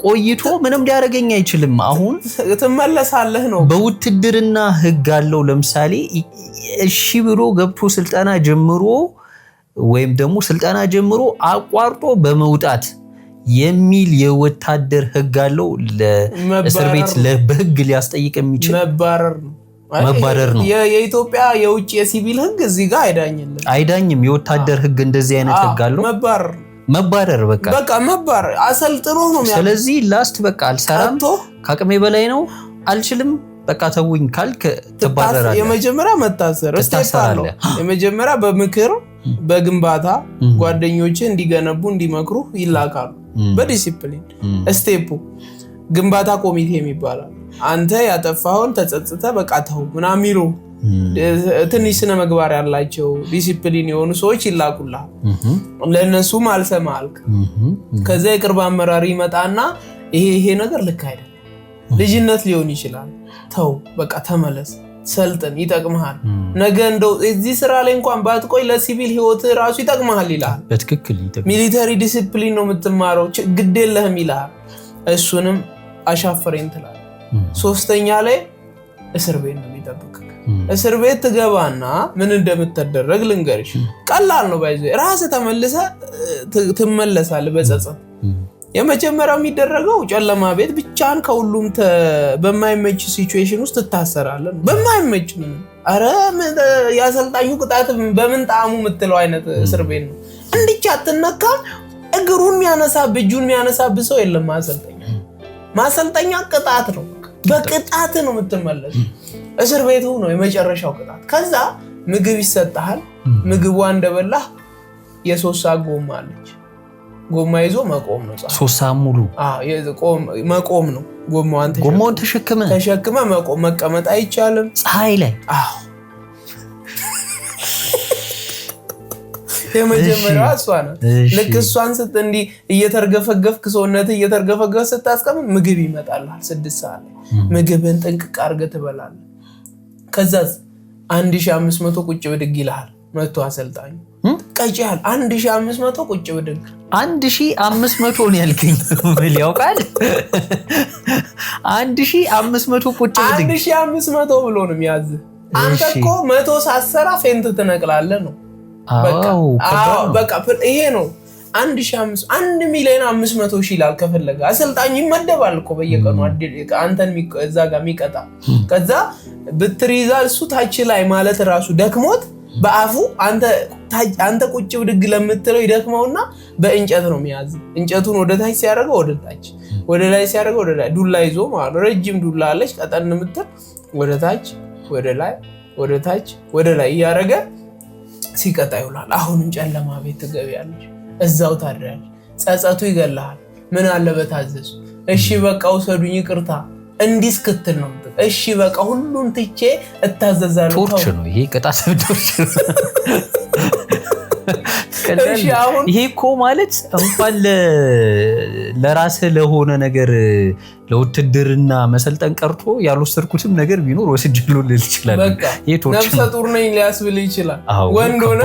ቆይቶ ምንም ሊያደርገኝ አይችልም። አሁን ትመለሳለህ ነው። በውትድርና ህግ አለው። ለምሳሌ እሺ ብሎ ገብቶ ስልጠና ጀምሮ ወይም ደግሞ ስልጠና ጀምሮ አቋርጦ በመውጣት የሚል የወታደር ህግ አለው። ለእስር ቤት በህግ ሊያስጠይቅ የሚችል መባረር ነው። መባረር ነው። የኢትዮጵያ የውጭ የሲቪል ህግ እዚህ ጋር አይዳኝም አይዳኝም። የወታደር ህግ እንደዚህ አይነት ህግ አለው። መባረር መባረር በቃ በቃ መባረር አሰልጥኖ ነው። ስለዚህ last በቃ አልሰራም፣ ከአቅሜ በላይ ነው፣ አልችልም፣ በቃ ተውኝ ካልክ ትባረራለህ። የመጀመሪያ መታሰር step አለው። የመጀመሪያ በምክር በግንባታ ጓደኞች እንዲገነቡ እንዲመክሩ ይላካሉ። በዲሲፕሊን step ኡ ግንባታ ኮሚቴ የሚባላል። አንተ ያጠፋኸውን ተጸጽተ በቃ ተው ምናምን የሚሉ ትንሽ ስነ ምግባር ያላቸው ዲሲፕሊን የሆኑ ሰዎች ይላኩልሃል። ለእነሱም አልሰማ አልክ። ከዛ የቅርብ አመራር ይመጣና ይሄ ይሄ ነገር ልክ አይደለም፣ ልጅነት ሊሆን ይችላል፣ ተው በቃ ተመለስ፣ ሰልጥን፣ ይጠቅምሃል። ነገ እንደው እዚህ ስራ ላይ እንኳን ባትቆይ ለሲቪል ህይወት ራሱ ይጠቅምሃል ይልሃል። በትክክል military discipline ነው የምትማረው፣ ግድ የለህም ይልሃል። እሱንም አሻፈረኝ ትላለህ። ሶስተኛ ላይ እስር ቤት ነው የሚጠብቅህ። እስር ቤት ትገባና ምን እንደምትደረግ ልንገርሽ። ቀላል ነው፣ by the way ራስህ ተመልሰህ ትመለሳለህ በጸጸት። የመጀመሪያው የሚደረገው ጨለማ ቤት ብቻህን ከሁሉም በማይመች situation ውስጥ ትታሰራለህ። በማይመች ኧረ የአሰልጣኙ ቅጣት በምን ጣዕሙ የምትለው አይነት እስር ቤት ነው። እንድቻ አትነካም። እግሩን የሚያነሳብህ እጁን የሚያነሳብህ ሰው የለም። ማሰልጠኛ ማሰልጠኛ ቅጣት ነው። በቅጣት ነው የምትመለሱ። እስር ቤቱ ነው የመጨረሻው ቅጣት። ከዛ ምግብ ይሰጥሃል። ምግቧ እንደበላህ የ3 ሰዓት ጎማ አለች። ጎማ ይዞ መቆም ነው። 3 ሰዓት ሙሉ መቆም ነው። ጎማዋን ጎማውን ተሸክመ ተሸክመ መቆም፣ መቀመጥ አይቻልም። ፀሐይ ላይ። አዎ፣ የመጀመሪያዋ እሷ ናት። ልክ እሷን ስት እንዲህ እየተርገፈገፍክ ሰውነት እየተርገፈገፍ ስታስቀምጥ ምግብ ይመጣልሃል። 6 ሰዓት ላይ ምግብን ጥንቅቅ አድርገህ ትበላለህ። ከዛ 1500 ቁጭ ብድግ ይልሃል። መቶ አሰልጣኙ ቀጭሃል። 1500 ቁጭ ብድግ። 1500 ነው ያልከኝ? ምን ያውቃል? 1500 ቁጭ ብድግ። 1500 ብሎ ነው የሚያዝህ። አንተ እኮ 100 ሳትሰራ faint ትነቅላለህ ነው። በቃ ይሄ ነው። 1 ሚሊዮን 500 ሺህ ይላል። ከፈለገ አሰልጣኙ ይመደባል እኮ በየቀኑ አንተን እዛ ጋር የሚቀጣ። ከዛ ብትር ይዛል እሱ ታች ላይ ማለት ራሱ ደክሞት በአፉ አንተ ቁጭ ብድግ ለምትለው ይደክመውና በእንጨት ነው የሚያዝ። እንጨቱን ወደ ታች ሲያደርገው ወደ ታች፣ ወደ ላይ ሲያደርገው ወደ ላይ፣ ዱላ ይዞ ማለት ነው። ረጅም ዱላ አለች ቀጠን የምትል፣ ወደ ታች ወደ ላይ ወደ ታች ወደ ላይ እያደረገ ሲቀጣ ይውላል። አሁንም ጨለማ ቤት ትገቢያለሽ፣ እዛው ታድሪያለሽ። ጸጸቱ ይገልሃል። ምን አለ በታዘዙ፣ እሺ በቃ ውሰዱኝ፣ ይቅርታ እንዲህ እስክትል ነው። እሺ በቃ ሁሉን ትቼ እታዘዛለሁ። Torture ነው ይሄ፣ ቅጣት torture ነው። ይሄ እኮ ማለት እንኳን ለራስህ ለሆነ ነገር ለውትድርና መሰልጠን ቀርቶ ያልወሰድኩትም ነገር ቢኖር ወስጃለሁ ልል እችላለሁ። ነፍሰ ጡር ነኝ ሊያስብል ይችላል። ወንድ ሆነ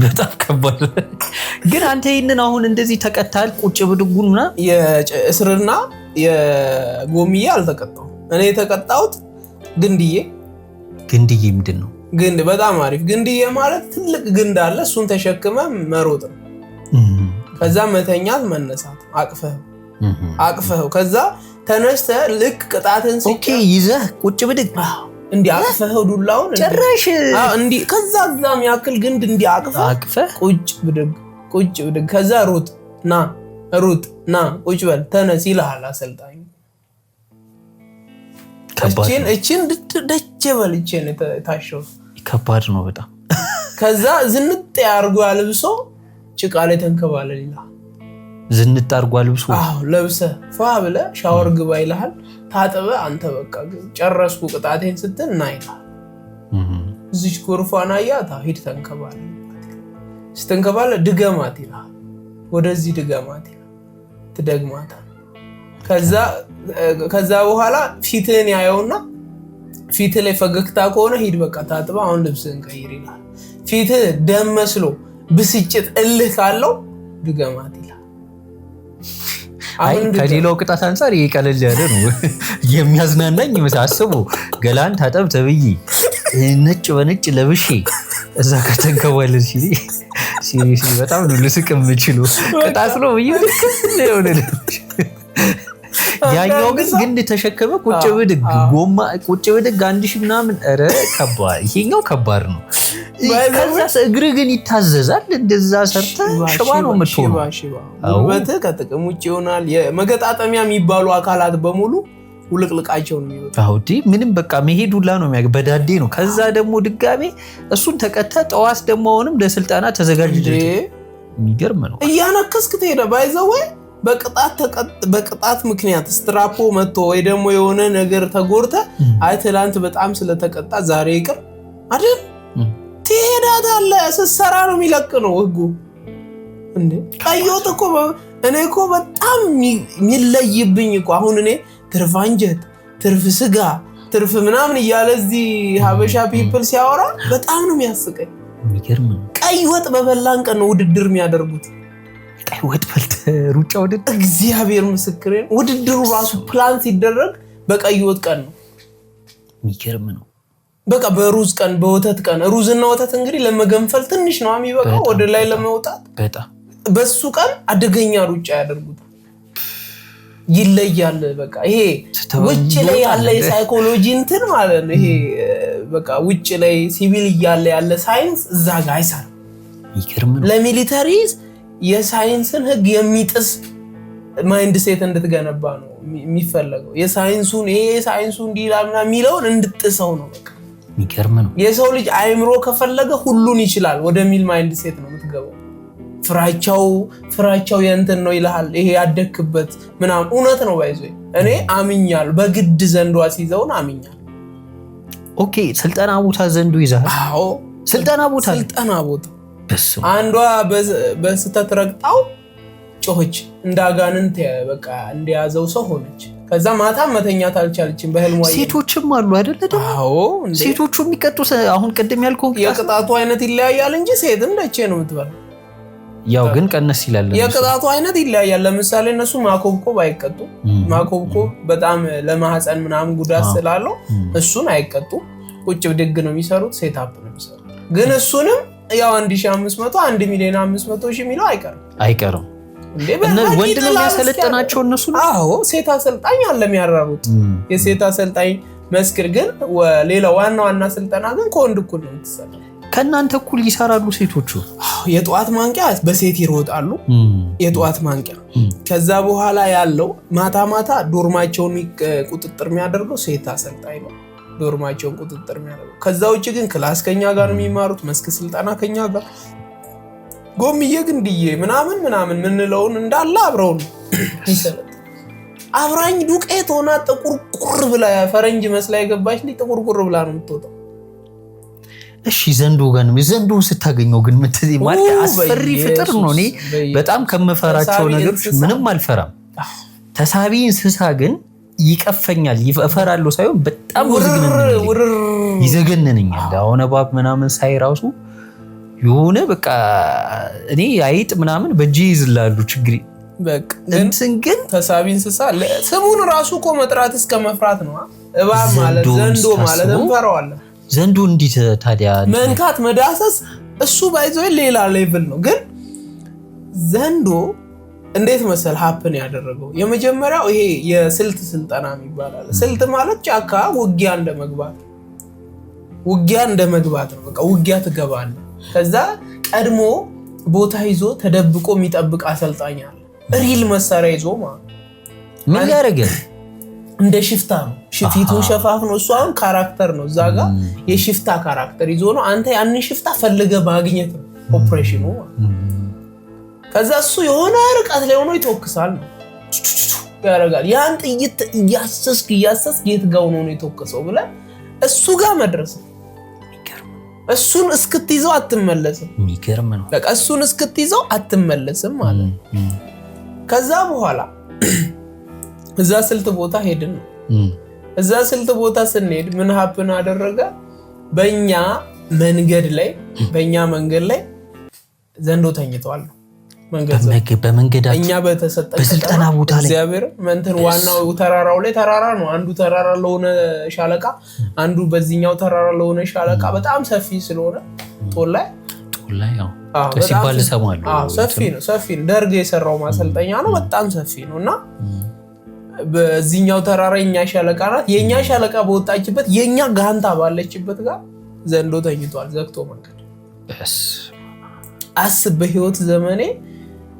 በጣም ከባድ። ግን አንተ ይህንን አሁን እንደዚህ ተቀታል ቁጭ ብድጉን ምናምን የእስርና የጎምዬ አልተቀጣሁም። እኔ የተቀጣሁት ግንድዬ። ግንድዬ ምንድን ነው? ግንድ በጣም አሪፍ። ግንድዬ ማለት ትልቅ ግንድ አለ፣ እሱን ተሸክመ መሮጥ ነው። ከዛ መተኛት መነሳት፣ አቅፈህ አቅፈህ ከዛ ተነስተ ልክ ቅጣትን Okay፣ ይዘህ ቁጭ ብድግ። እንዲህ አቅፈህ ዱላውን። ጭራሽ። እንዲህ ከዛ እዛም ያክል ግንድ እንዲህ አቅፈህ ቁጭ ብድግ ቁጭ ብድግ፣ ከዛ ሩጥ ና ሩጥ ና ቁጭ በል ተነስ ይልሃል አሰልጣኙ። እችን ደጀ በል እችን ታሸው። ከባድ ነው በጣም። ከዛ ዝንጥ አድርጎ አልብሶ ጭቃ ላይ ተንከባለል ይልሃል። ዝንጥ አድርጎ አልብሶ? አዎ፣ ለብሰህ ፏ ብለህ ሻወር ግባ ይልሃል። ታጥበህ አንተ በቃ ጨረስኩ ቅጣቴን ስትል ና ይልሃል። እዚች ጎርፏን አያት፣ ሂድ ተንከባለል። ስትንከባለል ድገማት ይልሃል። ወደዚህ ድገማት ይልሃል። ትደግማታል። ከዛ በኋላ ፊትህን ያየውና ፊትህ ላይ ፈገግታ ከሆነ ሂድ በቃ ታጥበህ አሁን ልብስህን ቀይር ይልሃል። ፊትህ ደም መስሎ ብስጭት እልህ ካለው ድገማት ይልሃል። አይ፣ ከሌላው ቅጣት አንጻር ይሄ ቀለል ያለ ነው። የሚያዝናናኝ ይመስል አስቦ ገላን ታጠብ ተብዬ ነጭ በነጭ ለብሼ እዛ ከተንከባለ ሲል በጣም ነው ልስቅ የምችለው። ቅጣት ነው ብዬ ሆነ። ያኛው ግን ግንድ ተሸከመ ቁጭ ብድግ ጎማ ቁጭ ብድግ 1000 ምናምን፣ ኧረ ከባድ፣ ይሄኛው ከባድ ነው። ከዛ እግር ግን ይታዘዛል። እንደዛ ሰርተህ ሽባ ነው የምትሆነው። ጉልበትህ ከጥቅም ውጭ ይሆናል። መገጣጠሚያ የሚባሉ አካላት በሙሉ ውልቅልቃቸው ነው የሚወጣው። አዎ፣ ምንም በቃ መሄድ ሁላ ነው የሚያ በዳዴ ነው። ከዛ ደግሞ ድጋሜ እሱን ተቀተ ጠዋት ደግሞ አሁንም ለስልጠና ተዘጋጅ። የሚገርም ነው። እያነከስክ ትሄደ by the way። በቅጣት ምክንያት ስትራፖ መጥቶ ወይ ደግሞ የሆነ ነገር ተጎርተ አይ ትላንት በጣም ስለተቀጣ ዛሬ ይቅር አይደል ትሄዳታለህ። ስትሰራ ነው የሚለቅ ነው ህጉ። እንዴ ቀይ ወጥ እኮ እኔ እኮ በጣም የሚለይብኝ እኮ አሁን እኔ ትርፍ አንጀት፣ ትርፍ ስጋ፣ ትርፍ ምናምን እያለ እዚህ ሀበሻ people ሲያወራ በጣም ነው የሚያስቀኝ። ቀይ ወጥ በበላን ቀን ነው ውድድር የሚያደርጉት። ቀይ ወጥ በልተህ ሩጫ ውድድር፣ እግዚአብሔር ምስክሬን፣ ውድድሩ ራሱ ፕላን ሲደረግ በቀይ ወጥ ቀን ነው። የሚገርም ነው። በቃ በሩዝ ቀን፣ በወተት ቀን። ሩዝና ወተት እንግዲህ ለመገንፈል ትንሽ ነው የሚበቃው ወደ ላይ ለመውጣት። በጣም በሱ ቀን አደገኛ ሩጫ ያደርጉታል። ይለያል። በቃ ይሄ ውጭ ላይ ያለ የሳይኮሎጂ እንትን ማለት ነው። ይሄ በቃ ውጭ ላይ ሲቪል እያለ ያለ ሳይንስ እዛ ጋር አይሰራም። ለ military የሳይንስን ህግ የሚጥስ mindset እንድትገነባ ነው የሚፈለገው። የሳይንሱን ይሄ ሳይንሱ እንዲህ ይላል ምናምን የሚለውን እንድጥሰው ነው። በቃ የሚገርም ነው። የሰው ልጅ አእምሮ ከፈለገ ሁሉን ይችላል ወደሚል mindset ነው የምትገባው። ፍራቻው የእንትን ነው ይልሃል። ይሄ ያደክበት ምናምን እውነት ነው። by the way እኔ አምኛለሁ። በግድ ዘንዶ አስይዘውን አምኛለሁ። Okay፣ ስልጠና ቦታ ዘንዶ ይዘሃል? አዎ፣ ስልጠና ቦታ ስልጠና ቦታ አንዷ በስተት ረግጣው ጮኸች። እንደ አጋንንት በቃ እንደያዘው ሰው ሆነች። ከዛ ማታ መተኛት አልቻለችም። በህልሟ ሴቶችም አሉ አይደለ? አዎ፣ ሴቶቹ የሚቀጡ አሁን ቅድም ያልከው የቅጣቱ አይነት ይለያያል እንጂ ሴትም ደቼ ነው የምትበላው። ያው ግን ቀነስ ይላል። የቅጣቱ አይነት ይለያያል። ለምሳሌ እነሱ ማኮብኮብ አይቀጡም። ማኮብኮብ በጣም ለማህፀን ምናምን ጉዳት ስላለው እሱን አይቀጡም። ቁጭ ብድግ ነው የሚሰሩት፣ sit up ነው የሚሰሩት። ግን እሱንም ያው 1500 1,500,000 የሚለው አይቀርም አይቀርም። ወንድ ነው የሚያሰለጥናቸው እነሱ። አዎ ሴት አሰልጣኝ አለ የሚያራሩት የሴት አሰልጣኝ መስክር። ግን ሌላ ዋና ዋና ስልጠና ግን ከወንድ እኩል ነው የምትሰራው። ከእናንተ እኩል ይሰራሉ ሴቶቹ። የጠዋት ማንቂያ በሴት ይሮጣሉ። የጠዋት ማንቂያ ከዛ በኋላ ያለው ማታ ማታ dorm ኣቸውን ቁጥጥር የሚያደርገው ሴት አሰልጣኝ ነው። dorm ኣቸውን ቁጥጥር የሚያደርገው። ከዛ ውጭ ግን class ከኛ ጋር ነው የሚማሩት። መስክ ስልጠና ከኛ ጋር ጎምዬ ግንድዬ ምናምን ምናምን ምንለውን እንዳለ አብረው ነው ይሰለጥ። አብራኝ ዱቄት ሆና ጥቁር ቁር ብላ ፈረንጅ መስላ የገባች ልጅ ጥቁር ቁር ብላ ነው የምትወጣው። እሺ ዘንዶ ጋር ነው ዘንዶ ስታገኘው ግን ማለት አስፈሪ ፍጥር ነው። እኔ በጣም ከምፈራቸው ነገሮች ምንም አልፈራም። ተሳቢ እንስሳ ግን ይቀፈኛል። እፈራለሁ ሳይሆን በጣም ይዘገንነኛል። አሁን እባብ ምናምን ሳይ ራሱ የሆነ በቃ እኔ አይጥ ምናምን በእጄ ይዝላሉ ችግር እንትን ግን ተሳቢ እንስሳ ስሙን ራሱ እኮ መጥራት እስከ መፍራት ነው። እባብ ማለት ዘንዶ ማለት እንፈራዋለን። ዘንዶ እንዴት ታዲያ መንካት መዳሰስ እሱ by the way ሌላ level ነው። ግን ዘንዶ እንዴት መሰል happen ያደረገው የመጀመሪያው ይሄ የስልት ስልጠና የሚባል ስልት ማለት ጫካ ውጊያ እንደመግባት ውጊያ እንደመግባት ነው። በቃ ውጊያ ትገባለህ። ከዛ ቀድሞ ቦታ ይዞ ተደብቆ የሚጠብቅ አሰልጣኝ አለ። real መሳሪያ ይዞ ማለት ምን ሊያደርግ እንደ ሽፍታ ነው። ፊቱን ሸፋፍኖ እሱ አሁን character ነው እዛ ጋ የሽፍታ character ይዞ ነው። አንተ ያንን ሽፍታ ፈልገህ ማግኘት ነው ኦፕሬሽኑ። ከዛ እሱ የሆነ ርቀት ላይ ሆኖ ይተኩሳል ነው ያደርጋል። ያን ጥይት እያሰስክ እያሰስክ የት ጋር ሆኖ ነው የተወከሰው ብለህ እሱ ጋር መድረስ ነው። እሱን እስክትይዘው አትመለስም። የሚገርም ነው። በቃ እሱን እስክትይዘው አትመለስም ማለት ነው። ከዛ በኋላ እዛ ስልት ቦታ ሄድን ነው። እዛ ስልት ቦታ ስንሄድ ምን happen አደረገ? በእኛ መንገድ ላይ በእኛ መንገድ ላይ ዘንዶ ተኝተዋል ነው በመንገዳችን እኛ በተሰጠን በስልጠና ቦታ ላይ እግዚአብሔር እንትን ዋናው ተራራው ላይ ተራራ ነው። አንዱ ተራራ ለሆነ ሻለቃ፣ አንዱ በዚህኛው ተራራ ለሆነ ሻለቃ። በጣም ሰፊ ስለሆነ ጦላይ ጦላይ ያው ሲባል እሰማለሁ። ሰፊ ነው፣ ሰፊ ነው። ደርግ የሰራው ማሰልጠኛ ነው። በጣም ሰፊ ነው እና በዚህኛው ተራራ የኛ ሻለቃ ናት። የኛ ሻለቃ በወጣችበት የኛ ጋንታ ባለችበት ጋር ዘንዶ ተኝቷል፣ ዘግቶ መንገድ። አስብ፣ በህይወት ዘመኔ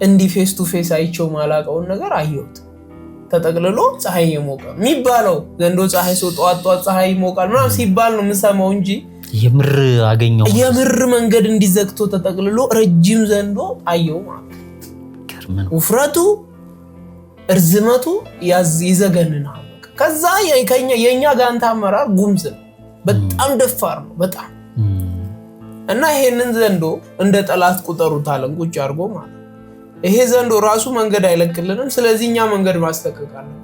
እንዲህ face to face አይቼው ማላውቀውን ነገር አየሁት። ተጠቅልሎ ፀሐይ የሞቀ የሚባለው ዘንዶ ፀሐይ ሰው ጠዋት ጠዋት ፀሐይ ይሞቃል ምናምን ሲባል ነው የምሰማው እንጂ የምር አገኘው የምር መንገድ እንዲዘግቶ ተጠቅልሎ ረጅም ዘንዶ አየው ማለት ነው። ውፍረቱ፣ እርዝመቱ ይዘገንናል። ከዛ የኛ ጋንታ አመራር ጉምዝ ነው፣ በጣም ደፋር ነው በጣም። እና ይሄንን ዘንዶ እንደ ጠላት ቁጠሩት አለን ቁጭ አድርጎ ማለት። ይሄ ዘንዶ ራሱ መንገድ አይለቅልንም። ስለዚህ እኛ መንገድ ማስለቀቅ አለብን።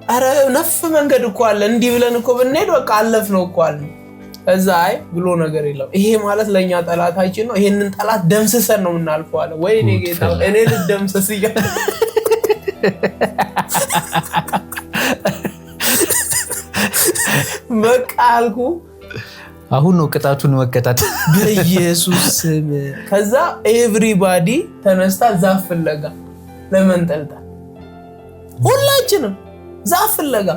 ኧረ ነፍ መንገድ እኮ አለ፣ እንዲህ ብለን እኮ ብንሄድ በቃ አለፍ ነው እኮ አለ። እዛ አይ ብሎ ነገር የለም። ይሄ ማለት ለእኛ ጠላታችን ነው። ይሄንን ጠላት ደምስሰን ነው የምናልፈው አለ። ወይኔ ጌታ እኔ ልደምሰስ እያለ በቃ አልኩ። አሁን ነው ቅጣቱን መቀጣት በኢየሱስ ስም። ከዛ everybody ተነስታ ዛፍ ፍለጋ ለመንጠልጠል ሁላችንም ዛፍ ፍለጋ።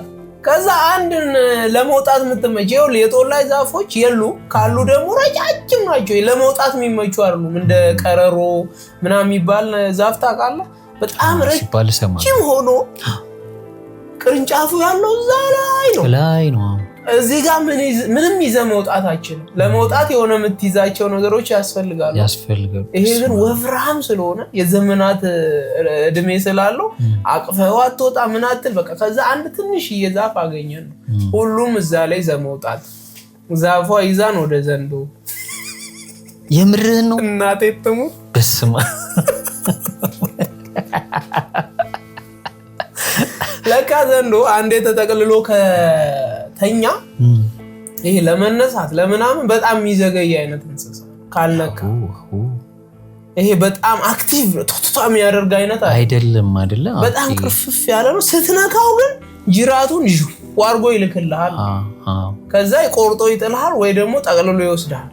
ከዛ አንድን ለመውጣት የምትመች ይኸውልህ፣ የጦላይ ዛፎች የሉ፣ ካሉ ደግሞ ረጃጅም ናቸው፣ ለመውጣት የሚመቹ አይደሉም። እንደ ቀረሮ ምናምን የሚባል ዛፍ ታውቃለህ? በጣም ረጅም ሆኖ ቅርንጫፉ ያለው እዛ ላይ ነው ላይ ነው። እዚህ ጋር ምንም ይዘህ መውጣት አችልም። ለመውጣት የሆነ የምትይዛቸው ነገሮች ያስፈልጋሉ። ይሄ ግን ወፍራም ስለሆነ የዘመናት እድሜ ስላለው አቅፈው አትወጣ ምን አትል በቃ። ከዛ አንድ ትንሽዬ ዛፍ አገኘን ነው ሁሉም እዛ ላይ ዘመውጣት ዛፏ ይዛን ወደ ዘንዶ። የምርህን ነው እናቴ ትሙት። በስመ አብ። ለካ ዘንዶ አንዴ ተጠቅልሎ ከተኛ ይሄ ለመነሳት ለምናምን በጣም የሚዘገይ አይነት እንስሳ ካልነካ፣ ይሄ በጣም active ቶቶቶ የሚያደርግ አይነት አይደለም። አይደለም፣ በጣም ቅርፍፍ ያለ ነው። ስትነካው ግን ጅራቱን አድርጎ ይልክልሃል። ከዛ ቆርጦ ይጥልሃል ወይ ደግሞ ጠቅልሎ ይወስድሃል።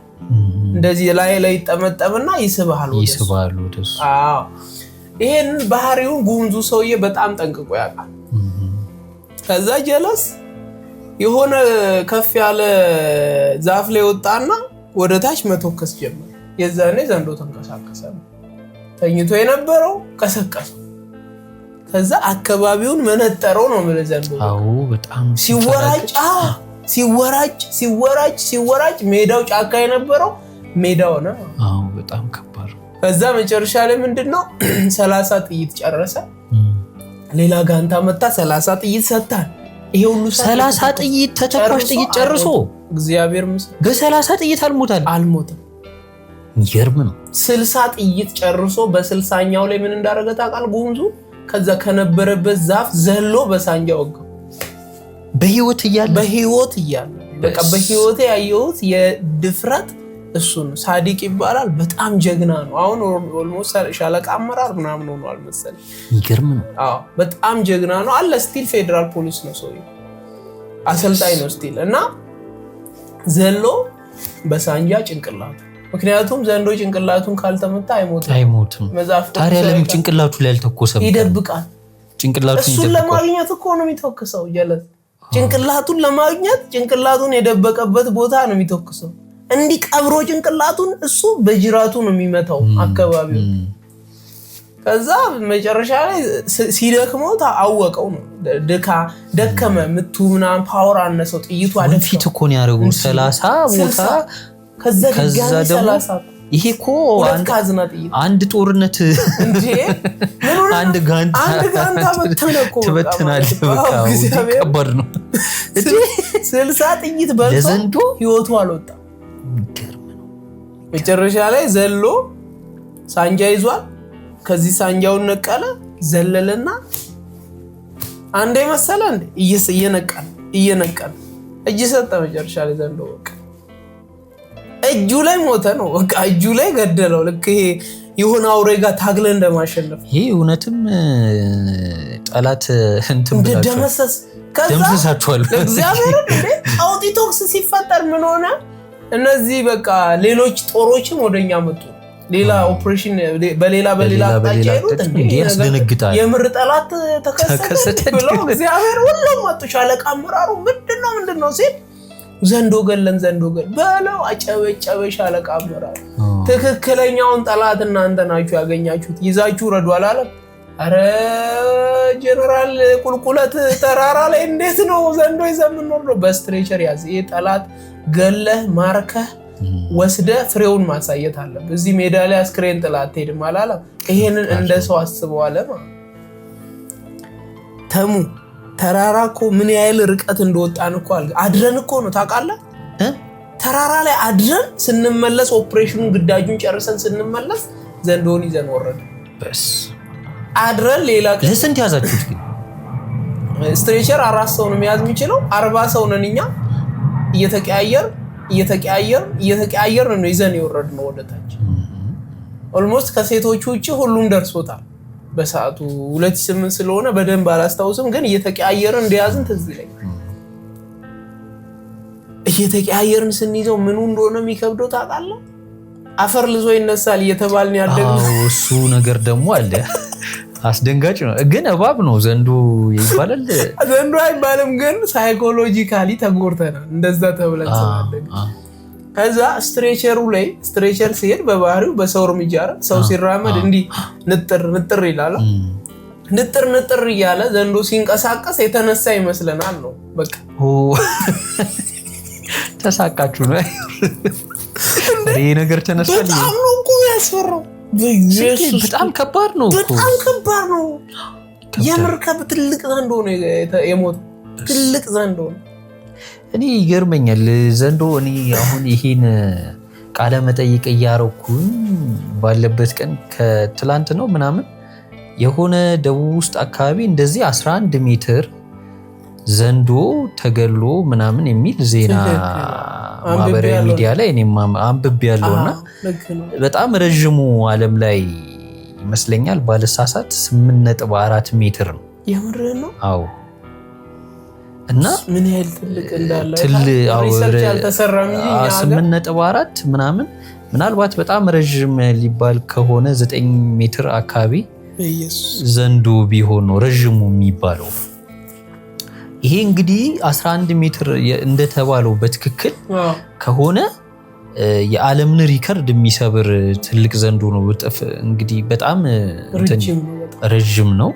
እንደዚህ ላይ ላይ ይጠመጠምና ይስብሃል ወደሱ። አዎ፣ ይሄንን ባህሪውን ጉምዙ ሰውዬ በጣም ጠንቅቆ ያውቃል። ከዛ ጀለስ የሆነ ከፍ ያለ ዛፍ ላይ ወጣና ወደ ታች መተኮስ ጀመረ። የዛኔ ዘንዶ ተንቀሳቀሰ። ተኝቶ የነበረው ቀሰቀሰው። ከዛ አካባቢውን መነጠረው ነው የምልህ። ዘንዶ አዎ፣ በጣም ሲወራጭ ሲወራጭ ሲወራጭ ሲወራጭ ሜዳው ጫካ የነበረው ሜዳ ሆነ። አዎ፣ በጣም ከባድ። ከዛ መጨረሻ ላይ ምንድነው 30 ጥይት ጨረሰ። ሌላ ጋንታ መታ 30 ጥይት ሰጥታል። ይሄ ሁሉ 30 ጥይት ተተኳሽ ጥይት ጨርሶ እግዚአብሔር ምስክር በ30 ጥይት አልሞታል አልሞተም። የሚገርም ነው። 60 ጥይት ጨርሶ በ60ኛው ላይ ምን እንዳደረገ ታውቃለህ? ጉምዙ ከዛ ከነበረበት ዛፍ ዘሎ በሳንጃ ወጋው። በህይወት እያለ በህይወት እያለ በቃ በህይወቴ ያየሁት የድፍረት እሱ ነው። ሳዲቅ ይባላል። በጣም ጀግና ነው። አሁን almost ሻለቃ አመራር ምናምን ሆኗል መሰለኝ። የሚገርም ነው። አዎ በጣም ጀግና ነው አለ። still ፌዴራል ፖሊስ ነው ሰውዬው፣ አሰልጣኝ ነው still። እና ዘሎ በሳንጃ ጭንቅላቱ፣ ምክንያቱም ዘንዶ ጭንቅላቱን ካልተመታ አይሞትም አይሞትም። ታዲያ ለምን ጭንቅላቱ ላይ አልተኮሰም? ይደብቃል። ጭንቅላቱን እሱን ለማግኘት እኮ ነው የሚተኩሰው። ጀለስ ጭንቅላቱን ለማግኘት ጭንቅላቱን የደበቀበት ቦታ ነው የሚተኩሰው። እንዲህ ቀብሮ ጭንቅላቱን እሱ በጅራቱ ነው የሚመታው አካባቢው። ከዛ መጨረሻ ላይ ሲደክመው አወቀው ነው ደከመ፣ ምቱ ምናምን power አነሰው፣ ጥይቱ አደከመው። ወንፊት እኮ ነው ያደረገው 30 ቦታ። ከዛ ድጋሚ 30። ይሄ እኮ አንድ ጦርነት አንድ ጋንታ ትበትናለህ። በቃ ከባድ ነው። 60 ጥይት በልቶ ህይወቱ አልወጣም። መጨረሻ ላይ ዘሎ ሳንጃ ይዟል። ከዚህ ሳንጃውን ነቀለ፣ ዘለለና አንዴ መሰለ እንዴ እየነቀለ እየነቀለ እጅ ሰጠ። መጨረሻ ላይ ዘንዶ በቃ እጁ ላይ ሞተ ነው በቃ እጁ ላይ ገደለው። ልክ ይሄ የሆነ አውሬ ጋር ታግለ እንደማሸነፍ። ይሄ እውነትም ጠላት እንትን ብላችሁ ደመሰስ ደምስሳችኋል። እግዚአብሔር እንዴ አውጢ ቶክስ ሲፈጠር ምን ሆነ? እነዚህ በቃ ሌሎች ጦሮችም ወደኛ መጡ። ሌላ ኦፕሬሽን በሌላ በሌላ አቅጣጫ ሄዱት። እንዴ ያስደነግጣል። የምር ጠላት ተከሰተ ብለው እግዚአብሔር ሁሉም መጡ። ሻለቃ አመራሩ ምንድነው ምንድነው ሲል ዘንዶ ገለን ዘንዶ ገል በለው አጨበጨበ። ሻለቃ አመራሩ ትክክለኛውን ጠላት እናንተ ናችሁ ያገኛችሁት፣ ይዛችሁ ረዱ አላለም። አረ ጀነራል ቁልቁለት ተራራ ላይ እንዴት ነው ዘንዶ ይዘህ የምንወርደው? በ stretcher ያዝ። ይሄ ጠላት ገለህ ማርከህ ወስደህ ፍሬውን ማሳየት አለብህ። እዚህ ሜዳ ላይ አስክሬን ጥላ አትሄድም አላለም። ይሄንን እንደ ሰው አስበዋለ ማለት። ተሙ ተራራ እኮ ምን ያህል ርቀት እንደወጣን እኮ አድረን እኮ ነው ታውቃለህ። ተራራ ላይ አድረን ስንመለስ ኦፕሬሽኑን ግዳጁን ጨርሰን ስንመለስ ዘንዶውን ይዘን ወረድን። አድረን ሌላ ለስንት ያዛችሁት ግን? Stretcher 4 ሰው ነው መያዝ የሚችለው። 40 ሰው ነን እኛ። እየተቀያየር እየተቀያየር እየተቀያየር ነው ይዘን የወረድነው ወደታች። Almost ከሴቶቹ ውጭ ሁሉም ደርሶታል። በሰዓቱ 2008 ስለሆነ በደንብ አላስታውስም፣ ግን እየተቀያየርን እንደያዝን ትዝ ይለኛል። እየተቀያየርን ስንይዘው ምኑ እንደሆነ የሚከብደው ታውቃለህ? አፈር ልዞ ይነሳል እየተባልን ያደግነው እሱ ነገር ደግሞ አለ። አስደንጋጭ ነው። ግን እባብ ነው ዘንዶ ይባላል? ዘንዶ አይባልም፣ ግን psychologically ተጎድተናል እንደዛ ተብለን ስላደግን። ከዛ stretcher ኡ ላይ stretcher ሲሄድ በባህሪው በሰው እርምጃ ሰው ሲራመድ እንዲህ ንጥር ንጥር ይላል። ንጥር ንጥር እያለ ዘንዶ ሲንቀሳቀስ የተነሳ ይመስለናል ነው በቃ። ተሳቃችሁ ነው ይሄ ነገር ተነስቷል። በጣም ነው እኮ ያስፈራው። በጣም ከባድ ነው። በጣም ከባድ ነው። የምር ትልቅ ዘንዶ ነው የሞተው። ትልቅ ዘንዶ ነው። እኔ ይገርመኛል ዘንዶ። እኔ አሁን ይሄን ቃለ መጠይቅ እያረኩኝ ባለበት ቀን ከትላንት ነው ምናምን የሆነ ደቡብ ውስጥ አካባቢ እንደዚህ 11 ሜትር ዘንዶ ተገሎ ምናምን የሚል ዜና ማህበራዊ ሚዲያ ላይ እኔም አንብቤ ያለውና በጣም ረዥሙ ዓለም ላይ ይመስለኛል ባለሳሳት 8.4 ሜትር ነው። የምርህን ነው? አዎ። እና ምን ያህል ትልቅ እንዳለ research አልተሰራም እንጂ እኛ ሀገር 8.4 ምናምን ምናልባት በጣም ረዥም ሊባል ከሆነ 9 ሜትር አካባቢ ዘንዶ ቢሆን ነው ረዥሙ የሚባለው። ይሄ እንግዲህ 11 ሜትር እንደተባለው በትክክል ከሆነ የዓለምን ሪከርድ የሚሰብር ትልቅ ዘንዶ ነው። እንግዲህ በጣም ረዥም ነው።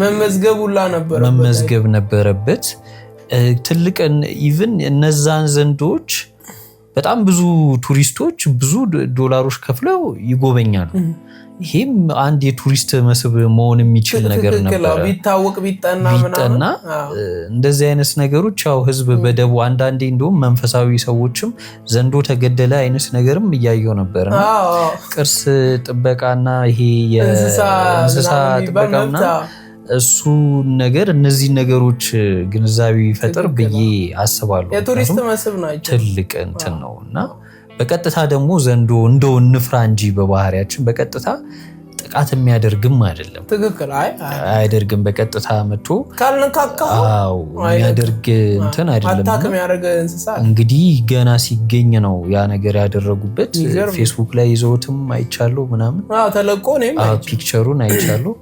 መመዝገብ ነበረበት። ትልቅ even እነዛን ዘንዶች በጣም ብዙ ቱሪስቶች ብዙ ዶላሮች ከፍለው ይጎበኛሉ። ይሄም አንድ የቱሪስት መስህብ መሆን የሚችል ነገር ነበር። ቢታወቅ ቢጠና እንደዚህ አይነት ነገሮች ያው ህዝብ በደቡ አንዳንዴ እንደውም መንፈሳዊ ሰዎችም ዘንዶ ተገደለ አይነት ነገርም እያየው ነበር። ቅርስ ጥበቃና ይሄ የእንስሳ ጥበቃና እሱ ነገር እነዚህ ነገሮች ግንዛቤ ይፈጥር ብዬ አስባለሁ። የቱሪስት መስህብ ናቸው። ትልቅ እንትን ነው እና በቀጥታ ደግሞ ዘንዶ እንደው እንፍራ እንጂ በባህሪያችን በቀጥታ ጥቃት የሚያደርግም አይደለም። ትክክል አያደርግም። በቀጥታ መጥቶ ካልነካካው የሚያደርግ እንትን አይደለም። Attack የሚያደርግ እንስሳ እንግዲህ ገና ሲገኝ ነው ያ ነገር ያደረጉበት። ፌስቡክ ላይ ይዘውትም አይቻለሁ ምናምን ተለቆ እኔም picture ኡን አይቻለሁ።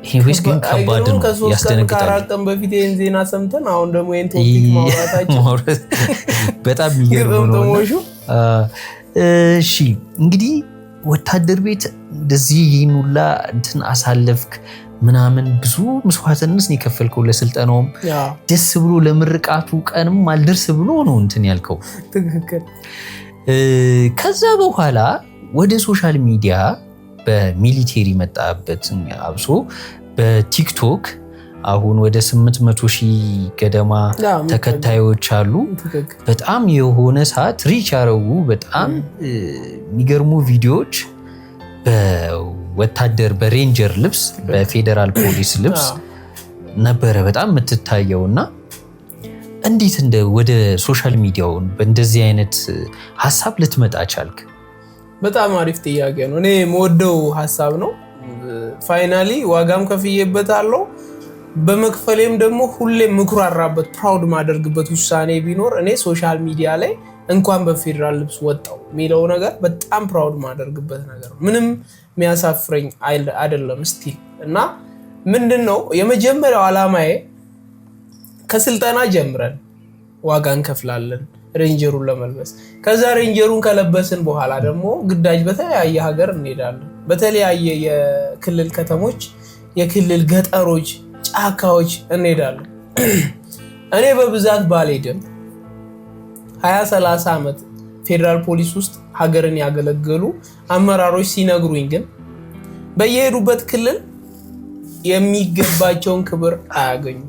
Anyways ግን ከባድ ነው፣ ያስደነግጣል። ከአራት ቀን በፊት ይሄን ዜና ሰምተን አሁን ደግሞ ይሄን topic ማውራታችን በጣም የሚገርም ነው። እሺ እንግዲህ ወታደር ቤት እንደዚህ ይህን ሁላ እንትን አሳለፍክ ምናምን ብዙ መስዋዕትነት ነው የከፈልከው። ለስልጠናውም ደስ ብሎ ለምርቃቱ ቀንም አልደርስ ብሎ ነው እንትን ያልከው። ትክክል። ከዛ በኋላ ወደ social media በ military መጣበት፣ አብሶ በቲክቶክ አሁን ወደ 800 ሺህ ገደማ ተከታዮች አሉ። በጣም የሆነ ሰዓት reach ያደረጉ በጣም የሚገርሙ ቪዲዮዎች በወታደር በ ranger ልብስ በፌዴራል ፖሊስ ልብስ ነበረ በጣም የምትታየው እና እንዴት እንደ ወደ social media ው በእንደዚህ አይነት ሀሳብ ልትመጣ ቻልክ? በጣም አሪፍ ጥያቄ ነው። እኔ የምወደው ሀሳብ ነው። Finally ዋጋም ከፍዬበታለሁ። በመክፈሌም ደግሞ ሁሌም ምኩራራበት proud ማደርግበት ውሳኔ ቢኖር እኔ social media ላይ እንኳን በፌዴራል ልብስ ወጣው የሚለው ነገር በጣም proud ማደርግበት ነገር ነው። ምንም የሚያሳፍረኝ አይደለም still እና ምንድን ነው የመጀመሪያው ዓላማዬ ከስልጠና ጀምረን ዋጋ እንከፍላለን ranger ኡን ለመልበስ። ከዛ ranger ኡን ከለበስን በኋላ ደግሞ ግዳጅ በተለያየ ሀገር እንሄዳለን። በተለያየ የክልል ከተሞች፣ የክልል ገጠሮች፣ ጫካዎች እንሄዳለን። እኔ በብዛት ባልሄድም 20-30 ዓመት ፌዴራል ፖሊስ ውስጥ ሀገርን ያገለገሉ አመራሮች ሲነግሩኝ ግን በየሄዱበት ክልል የሚገባቸውን ክብር አያገኙም፣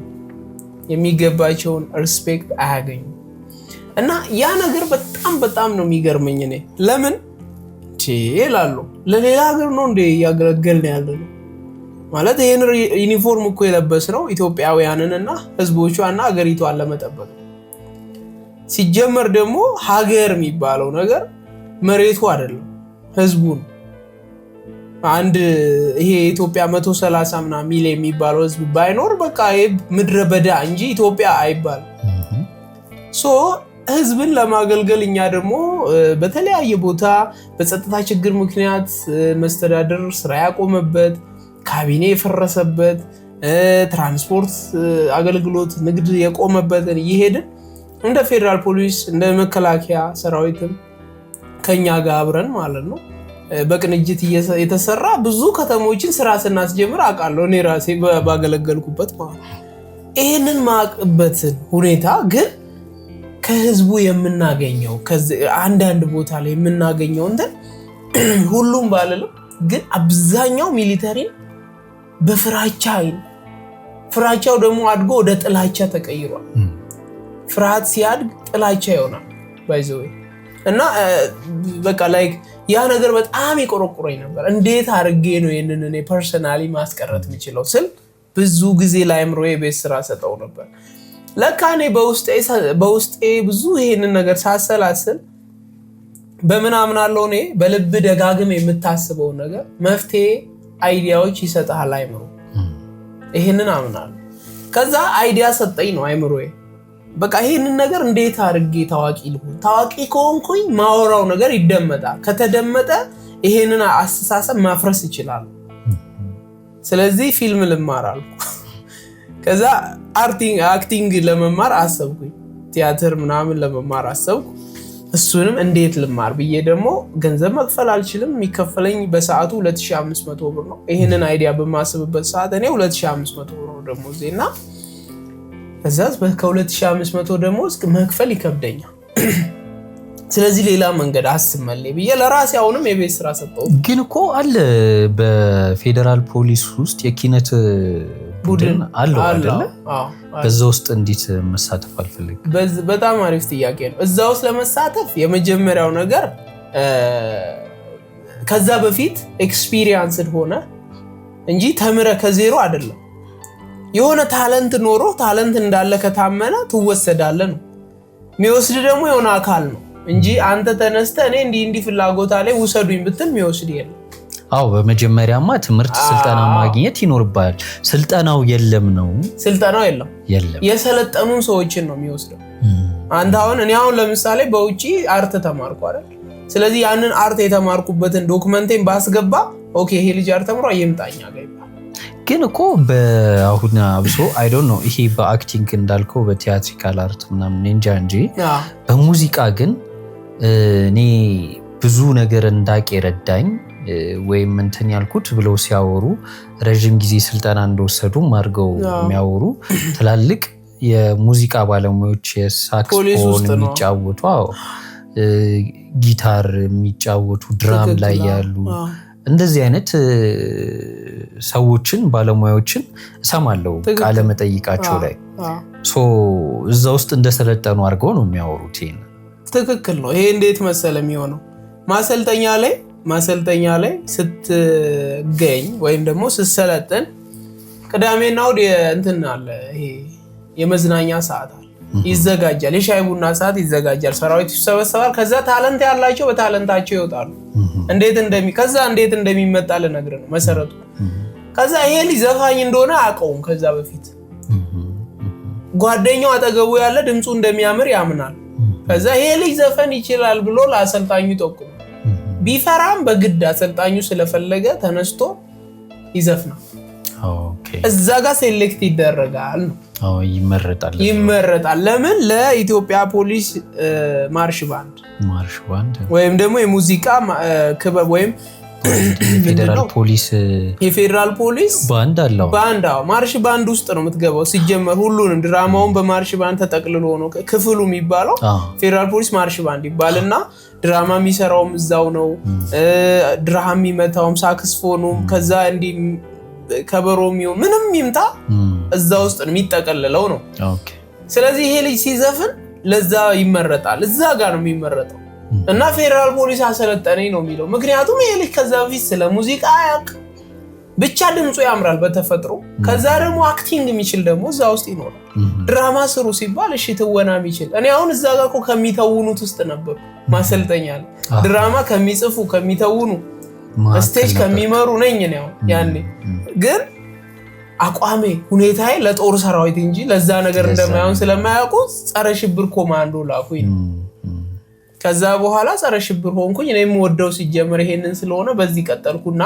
የሚገባቸውን respect አያገኙም። እና ያ ነገር በጣም በጣም ነው የሚገርመኝ። እኔ ለምን እላለሁ፣ ለሌላ ሀገር ነው እንዴ እያገለገልን ያለ ነው? ማለት ይህን ዩኒፎርም እኮ የለበስነው ኢትዮጵያውያንን እና ህዝቦቿና ሀገሪቷን ለመጠበቅ ነው። ሲጀመር ደግሞ ሀገር የሚባለው ነገር መሬቱ አይደለም፣ ህዝቡ ነው። አንድ ይሄ የኢትዮጵያ 130 ምናምን ሚሊዮን የሚባለው ህዝብ ባይኖር በቃ ይሄ ምድረ በዳ እንጂ ኢትዮጵያ አይባልም። So ህዝብን ለማገልገል እኛ ደግሞ በተለያየ ቦታ በጸጥታ ችግር ምክንያት መስተዳደር ስራ ያቆመበት፣ ካቢኔ የፈረሰበት፣ ትራንስፖርት አገልግሎት፣ ንግድ የቆመበትን እየሄድን እንደ ፌዴራል ፖሊስ፣ እንደ መከላከያ ሰራዊትም ከኛ ጋር አብረን ማለት ነው በቅንጅት የተሰራ ብዙ ከተሞችን ስራ ስናስጀምር አውቃለሁ፣ እኔ ራሴ ባገለገልኩበት ማለት ነው። ይህንን ማቅበትን ሁኔታ ግን ከህዝቡ የምናገኘው፣ አንዳንድ ቦታ ላይ የምናገኘው እንትን፣ ሁሉም ባልልም ግን አብዛኛው military ን በፍራቻ አይን፣ ፍራቻው ደግሞ አድጎ ወደ ጥላቻ ተቀይሯል። ፍርሃት ሲያድግ ጥላቻ ይሆናል by the way። እና በቃ like ያ ነገር በጣም ይቆረቁረኝ ነበር። እንዴት አድርጌ ነው ይህንን እኔ personally ማስቀረት የምችለው ስል ብዙ ጊዜ ለአእምሮዬ የቤት ስራ ሰጠው ነበር። ለካ እኔ በውስጤ ብዙ ይሄንን ነገር ሳሰላስል በምን አምናለሁ፣ እኔ በልብ ደጋግም የምታስበውን ነገር መፍትሄ idea ዎች ይሰጥሃል አይምሮ። ይሄንን አምናለሁ። ከዛ idea ሰጠኝ ነው አይምሮዬ። በቃ ይሄንን ነገር እንዴት አድርጌ ታዋቂ ልሁን? ታዋቂ ከሆንኩኝ ማወራው ነገር ይደመጣል። ከተደመጠ ይሄንን አስተሳሰብ ማፍረስ ይችላል። ስለዚህ ፊልም ልማር አልኩ። ከዛ acting ለመማር አሰብኩኝ። ቲያትር ምናምን ለመማር አሰብኩ። እሱንም እንዴት ልማር ብዬ ደግሞ ገንዘብ መክፈል አልችልም። የሚከፈለኝ በሰዓቱ 2500 ብር ነው። ይህንን idea በማስብበት ሰዓት እኔ 2500 ብር ነው ደሞዜ፣ እና ከዛ ከ2500 ደሞዝ መክፈል ይከብደኛል። ስለዚህ ሌላ መንገድ አስብ መሌ ብዬ ለራሴ አሁንም የቤት ስራ ሰጠሁት። ግን እኮ አለ፣ በፌዴራል ፖሊስ ውስጥ የኪነት ቡድን አለው አይደለ? በዛ ውስጥ እንዴት መሳተፍ አልፈለግም? በጣም አሪፍ ጥያቄ ነው። እዛ ውስጥ ለመሳተፍ የመጀመሪያው ነገር ከዛ በፊት experienced ሆነ እንጂ ተምረ ከዜሮ አይደለም። የሆነ talent ኖሮ talent እንዳለ ከታመነ ትወሰዳለህ ነው። የሚወስድ ደግሞ የሆነ አካል ነው እንጂ አንተ ተነስተህ እኔ እንዲህ እንዲህ ፍላጎት ላይ ውሰዱኝ ብትል የሚወስድ የለም። አዎ፣ በመጀመሪያማ ትምህርት ስልጠና ማግኘት ይኖርብሃል። ስልጠናው የለም ነው። ስልጠናው የለም። የለም። የሰለጠኑ ሰዎችን ነው የሚወስደው። አንተ አሁን እኔ አሁን ለምሳሌ በውጪ art ተማርኩ አይደል? ስለዚህ ያንን art የተማርኩበትን document ኤን ባስገባ okay ይሄ ልጅ art ተምሯ ይምጣ እኛ ጋር ይባላል። ግን እኮ በአሁን አብሶ I don't know፣ ይሄ በ acting እንዳልከው በ theatrical art ምናምን እንጃ እንጂ በሙዚቃ ግን እኔ ብዙ ነገር እንዳቅ የረዳኝ ወይም እንትን ያልኩት ብለው ሲያወሩ ረዥም ጊዜ ስልጠና እንደወሰዱም አድርገው የሚያወሩ ትላልቅ የሙዚቃ ባለሙያዎች የሳክስፎን የሚጫወቱ፣ ጊታር የሚጫወቱ፣ drum ላይ ያሉ እንደዚህ አይነት ሰዎችን ባለሙያዎችን እሰማለሁ ቃለ መጠይቃቸው ላይ። እዛ ውስጥ እንደሰለጠኑ አድርገው ነው የሚያወሩት። ይሄን ትክክል ነው። ይሄ እንዴት መሰለ የሚሆነው፣ ማሰልጠኛ ላይ ስትገኝ ወይም ደግሞ ስትሰለጥን ቅዳሜና እሑድ እንትን አለ፣ ይሄ የመዝናኛ ሰዓት አለ፣ ይዘጋጃል። የሻይ ቡና ሰዓት ይዘጋጃል። ሰራዊቱ ይሰበሰባል። ከዛ talent ያላቸው በ talent ኣቸው ይወጣሉ። እንዴት እንደሚ ከዛ እንዴት እንደሚመጣ ልነግርህ ነው መሰረቱ። ከዛ ይሄ ልጅ ዘፋኝ እንደሆነ አያውቀውም። ከዛ በፊት ጓደኛው አጠገቡ ያለ ድምፁ እንደሚያምር ያምናል። ከዛ ይሄ ልጅ ዘፈን ይችላል ብሎ ለአሰልጣኙ ጠቁሟል። ቢፈራም በግድ አሰልጣኙ ስለፈለገ ተነስቶ ይዘፍናል። እዛ ጋር select ይደረጋል ነው። ይመረጣል። ይመረጣል። ለምን? ለኢትዮጵያ ፖሊስ ማርሽ ባንድ። ማርሽ ባንድ። ወይም ደግሞ የሙዚቃ ክበብ ወይም የፌዴራል ፖሊስ። የፌዴራል ፖሊስ ባንድ አለው። ባንድ፣ አዎ፣ ማርሽ ባንድ ውስጥ ነው የምትገባው። ሲጀመር ሁሉንም ድራማውን በማርሽ ባንድ ተጠቅልሎ ነው ክፍሉ የሚባለው። ፌዴራል ፖሊስ ማርሽ ባንድ ይባልና ድራማ የሚሰራውም እዛው ነው። drum የሚመታውም፣ ሳክስፎኑም፣ ከዛ እንዲህ ከበሮ ይሁን ምንም ይምጣ እዛ ውስጥ ነው የሚጠቀልለው ነው። ስለዚህ ይሄ ልጅ ሲዘፍን ለዛ ይመረጣል፣ እዛ ጋር ነው የሚመረጠው። እና ፌዴራል ፖሊስ አሰለጠነኝ ነው የሚለው። ምክንያቱም ይሄ ልጅ ከዛ በፊት ስለ ሙዚቃ አያውቅ፣ ብቻ ድምፁ ያምራል በተፈጥሮ። ከዛ ደግሞ acting የሚችል ደግሞ እዛ ውስጥ ይኖራል። ድራማ ስሩ ሲባል እሺ ትወና የሚችል፣ እኔ አሁን እዛ ጋር እኮ ከሚተውኑት ውስጥ ነበሩ። ማሰልጠኛ ድራማ ከሚጽፉ፣ ከሚተውኑ፣ stage ከሚመሩ ነኝ እኔ አሁን። ያኔ ግን አቋሜ ሁኔታዬ ለጦር ሰራዊት እንጂ ለዛ ነገር እንደማይሆን ስለማያውቁ ጸረ ሽብር ኮማንዶ ላኩኝ ነው። ከዛ በኋላ ጸረ ሽብር ሆንኩኝ። እኔ የምወደው ሲጀምር ይሄንን ስለሆነ በዚህ ቀጠልኩና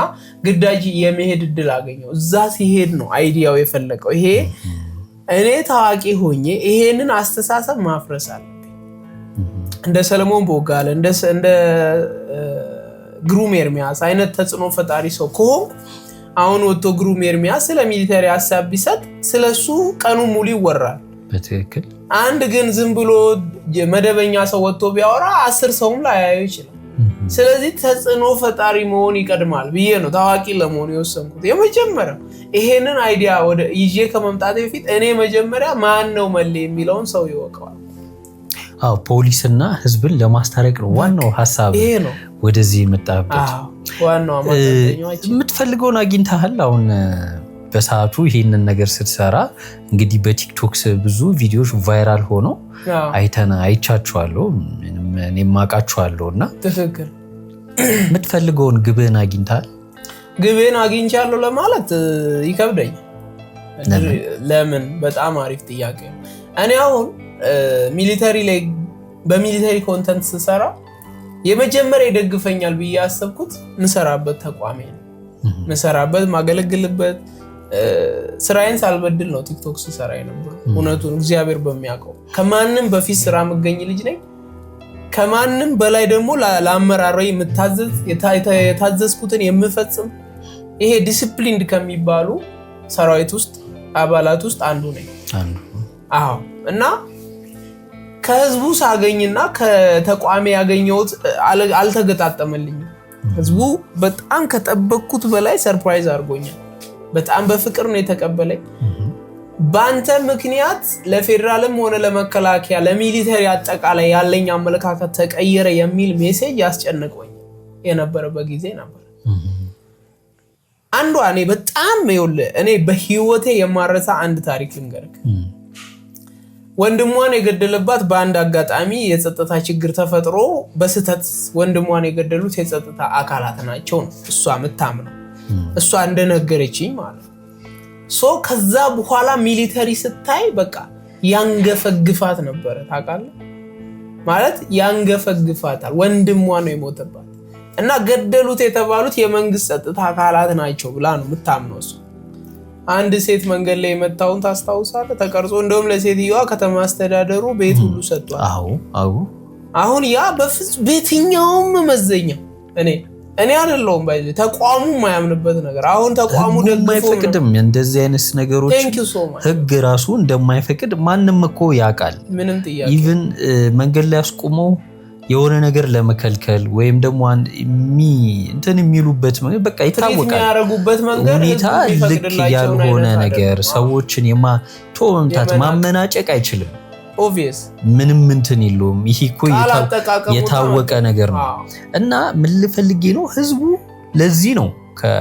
ግዳጅ የመሄድ እድል አገኘው። እዛ ሲሄድ ነው idea ው የፈለቀው። ይሄ እኔ ታዋቂ ሆኜ ይሄንን አስተሳሰብ ማፍረስ አለብኝ። እንደ ሰለሞን ቦጋለ፣ እንደ ግሩም ኤርሚያስ አይነት ተጽዕኖ ፈጣሪ ሰው ከሆንኩ፣ አሁን ወጥቶ ግሩም ኤርሚያስ ስለ military ሀሳብ ቢሰጥ ስለሱ ቀኑ ሙሉ ይወራል። በትክክል። አንድ ግን ዝም ብሎ መደበኛ ሰው ወጥቶ ቢያወራ 10 ሰውም ላያየው ይችላል። ስለዚህ ተጽዕኖ ፈጣሪ መሆን ይቀድማል ብዬ ነው ታዋቂ ለመሆን የወሰንኩት። የመጀመሪያው ይሄንን idea ወደ ይዤ ከመምጣቴ በፊት እኔ መጀመሪያ ማን ነው መሌ የሚለውን ሰው ይወቀዋል። አዎ፣ ፖሊስና ህዝብን ለማስታረቅ ነው ዋናው ሀሳብ። ይሄ ነው። ወደዚህ የመጣበት። ዋናው። የምትፈልገውን አግኝተሃል። አሁን በሰዓቱ ይሄንን ነገር ስትሰራ እንግዲህ በቲክቶክ ብዙ ቪዲዮዎች viral ሆነው አይተን አይቻችኋለሁ፣ እኔም አውቃችኋለሁ። እና ትክክል። የምትፈልገውን ግብህን አግኝተሃል? ግቤን አግኝቻለሁ ለማለት ይከብደኛል። ለምን? በጣም አሪፍ ጥያቄ ነው። እኔ አሁን military ላይ በ military content ስሰራ የመጀመሪያ ይደግፈኛል ብዬ ያሰብኩት ምሰራበት ተቋሜ ነው። ምሰራበት፣ ማገለግልበት፣ ስራዬን ሳልበድል ነው ቲክቶክ ስሰራ የነበረው። እውነቱን እግዚአብሔር በሚያውቀው ከማንም በፊት ስራ የምገኝ ልጅ ነኝ። ከማንም በላይ ደግሞ ለአመራሪ የምታዘዝ፣ የታዘዝኩትን የምፈጽም፣ ይሄ disciplined ከሚባሉ ሰራዊት ውስጥ አባላት ውስጥ አንዱ ነኝ። አዎ፣ እና ከህዝቡ ሳገኝና ከተቋሜ ያገኘሁት አልተገጣጠመልኝም። ህዝቡ በጣም ከጠበቅኩት በላይ surprise አድርጎኛል። በጣም በፍቅር ነው የተቀበለኝ። በአንተ ምክንያት ለፌዴራልም ሆነ ለመከላከያ፣ ለ military አጠቃላይ ያለኝ አመለካከት ተቀየረ የሚል message ያስጨንቀኝ የነበረበት ጊዜ ነበር። አንዷ እኔ በጣም፣ ይኸውልህ፣ እኔ በህይወቴ የማረሳ አንድ ታሪክ ልንገርህ። ወንድሟን የገደለባት በአንድ አጋጣሚ የጸጥታ ችግር ተፈጥሮ በስህተት ወንድሟን የገደሉት የጸጥታ አካላት ናቸው ነው እሷ የምታምነው፣ እሷ እንደነገረችኝ ማለት ነው። So ከዛ በኋላ military ስታይ በቃ ያንገፈግፋት ነበረ፣ ታውቃለህ፣ ማለት ያንገፈግፋታል። ወንድሟ ነው የሞተባት እና ገደሉት የተባሉት የመንግስት ጸጥታ አካላት ናቸው ብላ ነው የምታምነው እሷ። አንድ ሴት መንገድ ላይ የመታውን ታስታውሳለህ? ተቀርጾ እንደውም ለሴትዮዋ ከተማ አስተዳደሩ ቤት ሁሉ ሰጥቷል። አዎ። አሁን ያ በፍጹም በየትኛውም መመዘኛ እኔ አይደለሁም ባይ ተቋሙ የማያምንበት ነገር አሁን ተቋሙ ህጉ ደግፎ አይፈቅድም እንደዚህ አይነት ነገሮች። Thank you so much. ህግ ራሱ እንደማይፈቅድ ማንም እኮ ያውቃል። ምንም ጥያቄ Even መንገድ ላይ አስቁመው የሆነ ነገር ለመከልከል ወይም ደግሞ እንትን የሚሉበት መንገድ በቃ treat ይታወቃል። የሚያደርጉበት መንገድ ሁኔታ ህጉ ልክ የሚፈቅድላቸውን ያልሆነ አይነት ነገር አይደለም። ሰዎችን የማቶ መምታት የመናቅ። ማመናጨቅ አይችልም። Obvious. ምንም እንትን የለውም። ይሄ እኮ ቃል አጠቃቀሙ የታወቀ ነገር ነው። እና ምን ልፈልጌ ነው፣ ህዝቡ ለዚህ ነው ከ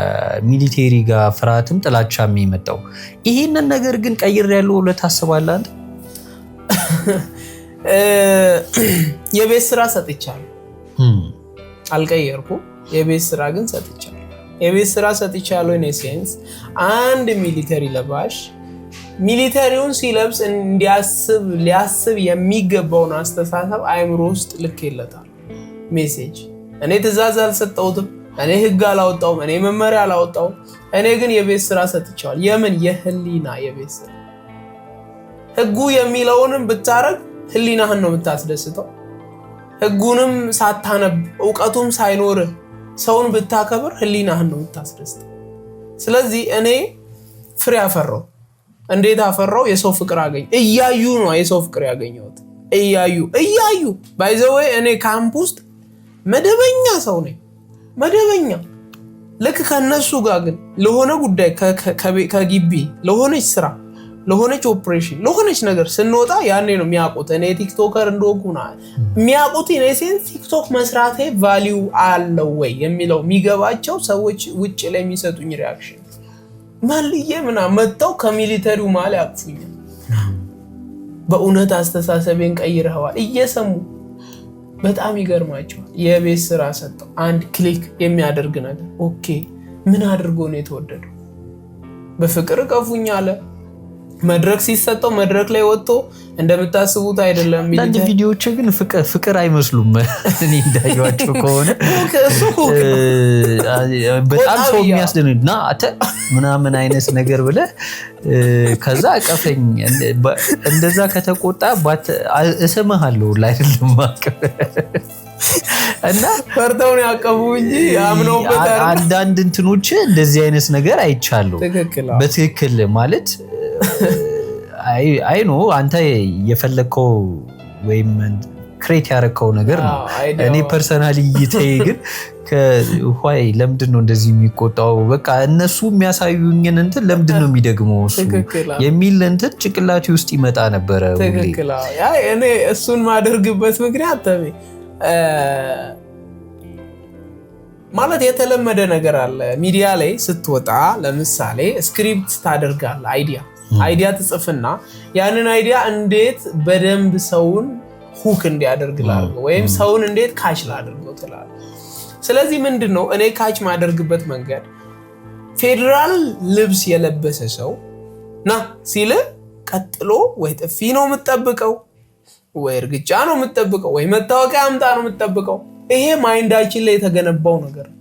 military ጋር ፍርሃትም ጥላቻ የሚመጣው። ይሄንን ነገር ግን ቀይር ያለው ብለህ ታስባለህ አንተ? የቤት ስራ ሰጥቻለሁ። አልቀየርኩም። የቤት ስራ ግን ሰጥቻለሁ። የቤት ስራ ሰጥቻለሁ። In a sense አንድ military ለባሽ military ውን ሲለብስ እንዲያስብ ሊያስብ የሚገባውን አስተሳሰብ አይምሮ ውስጥ ልኬለታል። Message፣ እኔ ትዕዛዝ አልሰጠሁትም። እኔ ህግ አላወጣውም። እኔ መመሪያ አላወጣውም። እኔ ግን የቤት ስራ ሰጥቼዋል። የምን? የህሊና የቤት ስራ። ህጉ የሚለውንም ብታረግ ህሊናህን ነው የምታስደስተው። ህጉንም ሳታነብ፣ እውቀቱም ሳይኖርህ ሰውን ብታከብር ህሊናህን ነው የምታስደስተው። ስለዚህ እኔ ፍሬ አፈራው። እንዴት አፈራው? የሰው ፍቅር አገኝ እያዩ ነው የሰው ፍቅር ያገኘሁት። እያዩ እያዩ፣ by the way እኔ ካምፕ ውስጥ መደበኛ ሰው ነኝ። መደበኛ ልክ ከነሱ ጋር ግን ለሆነ ጉዳይ ከግቢ ለሆነች ስራ፣ ለሆነች ኦፕሬሽን፣ ለሆነች ነገር ስንወጣ ያኔ ነው የሚያውቁት እኔ TikToker እንደሆንኩ የሚያውቁት። In a sense ቲክቶክ መስራቴ value አለው ወይ የሚለው የሚገባቸው ሰዎች ውጭ ላይ የሚሰጡኝ reaction መልዬ ምናምን መጥተው ከ military ው መሀል ያቅፉኛል። በእውነት አስተሳሰቤን ቀይረኸዋል እየሰሙ በጣም ይገርማቸዋል። የቤት ስራ ሰጠው፣ አንድ click የሚያደርግ ነገር። Okay፣ ምን አድርጎ ነው የተወደደው? በፍቅር እቀፉኝ አለ። መድረክ ሲሰጠው መድረክ ላይ ወጥቶ እንደምታስቡት አይደለም። አንዳንድ ቪዲዮዎች ግን ፍቅር አይመስሉም። እኔ እንዳየኋቸው ከሆነ በጣም ሰው የሚያስደንቅ ና ምናምን አይነት ነገር ብለህ ከዛ እቀፈኝ፣ እንደዛ ከተቆጣ እስምሃለሁ አይደለም እና ፈርተውን ያቀፉ እንጂ አምነውበት። አንዳንድ እንትኖች እንደዚህ አይነት ነገር አይቻለሁ። በትክክል ማለት I know አንተ የፈለግከው ወይም create ያደረግከው ነገር ነው። እኔ personally እይታዬ ግን why ለምንድን ነው እንደዚህ የሚቆጣው? በቃ እነሱ የሚያሳዩኝን እንትን ለምንድን ነው የሚደግመው እሱ የሚል እንትን ጭንቅላቴ ውስጥ ይመጣ ነበረ። ትክክል። እኔ እሱን ማደርግበት ምክንያት ተሜ ማለት የተለመደ ነገር አለ። ሚዲያ ላይ ስትወጣ ለምሳሌ script ታደርጋለህ፣ idea ትጽፍና ያንን idea እንዴት በደንብ ሰውን hook እንዲያደርግ ላድርገው ወይም ሰውን እንዴት catch ላድርገው ትላለህ። ስለዚህ ምንድን ነው እኔ catch ማደርግበት መንገድ? ፌዴራል ልብስ የለበሰ ሰው ና ሲል ቀጥሎ ወይ ጥፊ ነው የምጠብቀው፣ ወይ እርግጫ ነው የምጠብቀው፣ ወይ መታወቂያ አምጣ ነው የምጠብቀው። ይሄ mind ኣችን ላይ የተገነባው ነገር ነው።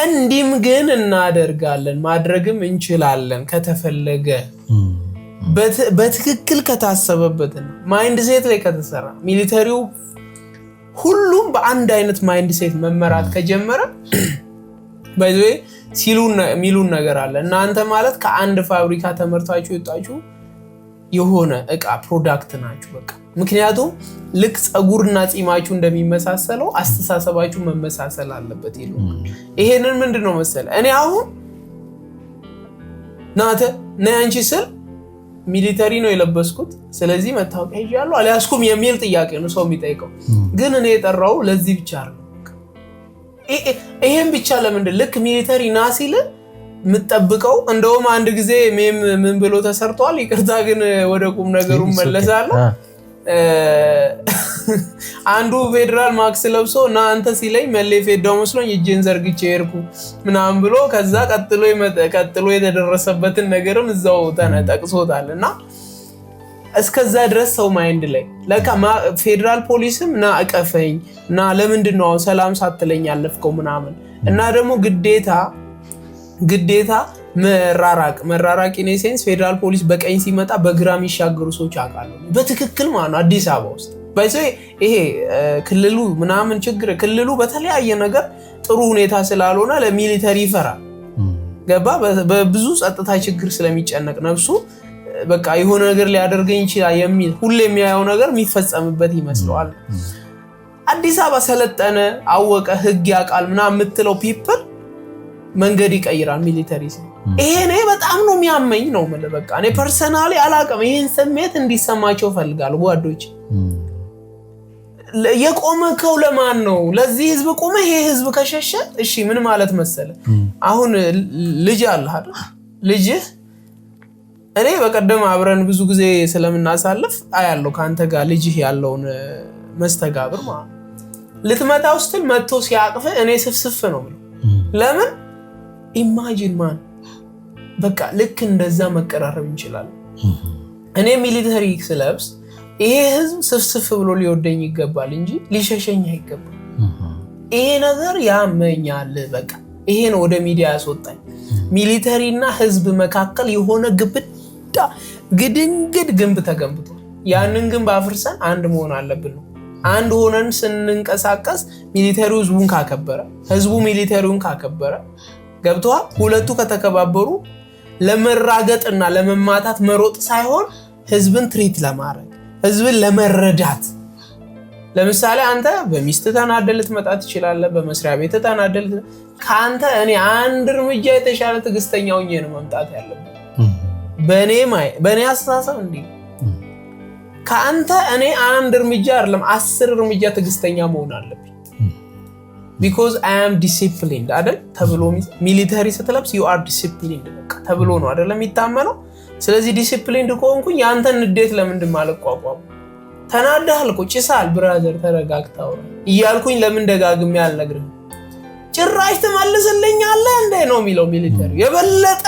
እንዲህም ግን እናደርጋለን፣ ማድረግም እንችላለን ከተፈለገ፣ በትክክል ከታሰበበትና mindset ላይ ከተሰራ፣ military ው ሁሉም በአንድ አይነት mindset መመራት ከጀመረ፣ by the way የሚሉን ነገር አለ። እናንተ ማለት ከአንድ ፋብሪካ ተመርታችሁ የወጣችሁ የሆነ እቃ product ናችሁ። በቃ ምክንያቱም ልክ ፀጉርና ፂማችሁ እንደሚመሳሰለው አስተሳሰባችሁ መመሳሰል አለበት ይሉ። ይሄንን ምንድን ነው መሰለ፣ እኔ አሁን ናተ ነይ አንቺ ስል military ነው የለበስኩት፣ ስለዚህ መታወቂያ ይዣለሁ አልያዝኩም የሚል ጥያቄ ነው ሰው የሚጠይቀው። ግን እኔ የጠራው ለዚህ ብቻ ነው። ይሄን ብቻ ለምንድን ልክ military ና ሲል የምጠብቀው? እንደውም አንድ ጊዜ meme ምን ብሎ ተሰርቷል። ይቅርታ ግን ወደ ቁም ነገሩ መለሳለሁ። አንዱ ፌዴራል ማክስ ለብሶ እና አንተ ሲለኝ መሌ ፌዳው መስሎኝ እጄን ዘርግቼ ሄድኩ ምናምን ብሎ ከዛ ቀጥሎ የተደረሰበትን ነገርም እዛው ጠቅሶታል። እና እስከዛ ድረስ ሰው mind ላይ ለካ ፌዴራል ፖሊስም ና እቀፈኝ እና ለምንድን ነው ሰላም ሳትለኝ ያለፍከው ምናምን። እና ደግሞ ግዴታ መራራቅ መራራቅ in a sense ፌዴራል ፖሊስ በቀኝ ሲመጣ በግራ የሚሻገሩ ሰዎች አውቃለሁ። በትክክል ማለት ነው። አዲስ አበባ ውስጥ by the way ይሄ ክልሉ ምናምን ችግር፣ ክልሉ በተለያየ ነገር ጥሩ ሁኔታ ስላልሆነ ለ military ይፈራል። ገባ? በብዙ ጸጥታ ችግር ስለሚጨነቅ ነፍሱ በቃ የሆነ ነገር ሊያደርገኝ ይችላል የሚል ሁሌ የሚያየው ነገር የሚፈጸምበት ይመስለዋል። አዲስ አበባ ሰለጠነ፣ አወቀ፣ ህግ ያውቃል ምናምን የምትለው people መንገድ ይቀይራል military ሲል። ይሄ እኔ በጣም ነው የሚያመኝ ነው የምልህ። በቃ እኔ personally አላውቅም። ይሄን ስሜት እንዲሰማቸው እፈልጋለሁ ጓዶች። የቆመከው ለማን ነው? ለዚህ ህዝብ ቆመ። ይሄ ህዝብ ከሸሸ እሺ ምን ማለት መሰለ? አሁን ልጅ አለህ አይደል? ልጅህ እኔ በቀደም አብረን ብዙ ጊዜ ስለምናሳልፍ አያለው ከአንተ ጋር ልጅህ ያለውን መስተጋብር ማለት ነው። ልትመታው ስትል መጥቶ ሲያቅፍ እኔ ስፍስፍ ነው ብለው። ለምን? Imagine man፣ በቃ ልክ እንደዛ መቀራረብ እንችላለን። እኔ military ስለብስ ይሄ ህዝብ ስፍስፍ ብሎ ሊወደኝ ይገባል እንጂ ሊሸሸኝ አይገባም። ይሄ ነገር ያመኛል። በቃ ይሄ ነው ወደ ሚዲያ ያስወጣኝ። Military እና ህዝብ መካከል የሆነ ግብዳ ግድንግድ ግንብ ተገንብቷል። ያንን ግንብ አፍርሰን አንድ መሆን አለብን ነው። አንድ ሆነን ስንንቀሳቀስ military ው ህዝቡን ካከበረ፣ ህዝቡ military ውን ካከበረ፣ ገብተዋል። ሁለቱ ከተከባበሩ ለመራገጥና ለመማታት መሮጥ ሳይሆን ህዝብን treat ለማድረግ፣ ህዝብን ለመረዳት፣ ለምሳሌ አንተ በሚስት ተናደህ ልትመጣ ትችላለህ። በመስሪያ ቤት ተናደህ፣ ከአንተ እኔ አንድ እርምጃ የተሻለ ትዕግስተኛ ሆኜ ነው መምጣት ያለብኝ። በእኔ አስተሳሰብ እንዲህ፣ ከአንተ እኔ አንድ እርምጃ አይደለም 10 እርምጃ ትዕግስተኛ መሆን አለብኝ። Because I am disciplined አይደል ተብሎ፣ military ስትለብስ you are disciplined በቃ ተብሎ ነው አይደል የሚታመነው። ስለዚህ disciplined ከሆንኩኝ የአንተን ንዴት ለምንድን ማልቋቋም? ተናደሃል እኮ፣ ጭሳል፣ brother ተረጋግተህ አውራ እያልኩኝ ለምን ደጋግሜ አልነግርህም? ጭራሽ ትመልስልኛለህ እንዴ ነው የሚለው military። የበለጠ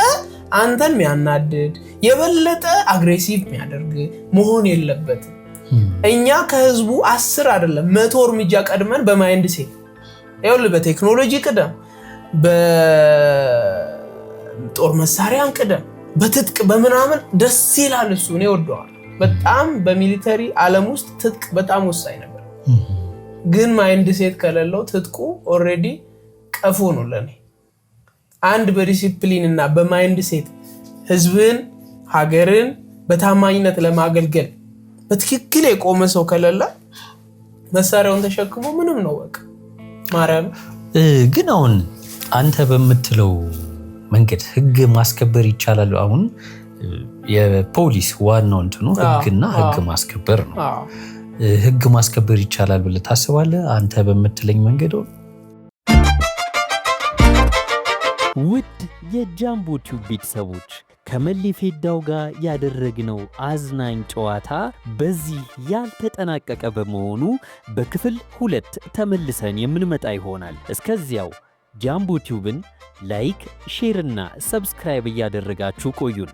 አንተን የሚያናድድ፣ የበለጠ aggressive የሚያደርግ መሆን የለበትም። እኛ ከህዝቡ 10 አይደለም 100 እርምጃ ቀድመን በ mindset፣ ይኸውልህ፣ በቴክኖሎጂ ቅደም፣ በጦር መሳሪያን ቅደም፣ በትጥቅ በምናምን ደስ ይላል። እሱ እኔ ወደዋል በጣም። በ military ዓለም ውስጥ ትጥቅ በጣም ወሳኝ ነበር። ግን mindset ከሌለው ትጥቁ already ቀፎ ነው ለኔ። አንድ በዲሲፕሊን እና በ mindset ህዝብን ሀገርን በታማኝነት ለማገልገል በትክክል የቆመ ሰው ከሌለ መሳሪያውን ተሸክሞ ምንም ነው በቃ፣ ማርያም። ግን አሁን አንተ በምትለው መንገድ ህግ ማስከበር ይቻላል። አሁን የፖሊስ ዋናው እንትኑ ህግና ህግ ማስከበር ነው። ህግ ማስከበር ይቻላል ብለህ ታስባለህ? አንተ በምትለኝ መንገድ? ውድ የጃምቦ ቲዩብ ቤተሰቦች፣ ከመሌ ፌዳው ጋር ያደረግነው አዝናኝ ጨዋታ በዚህ ያልተጠናቀቀ በመሆኑ በክፍል 2 ተመልሰን የምንመጣ ይሆናል። እስከዚያው ጃምቦ ቲዩብን like፣ share እና subscribe እያደረጋችሁ ቆዩን።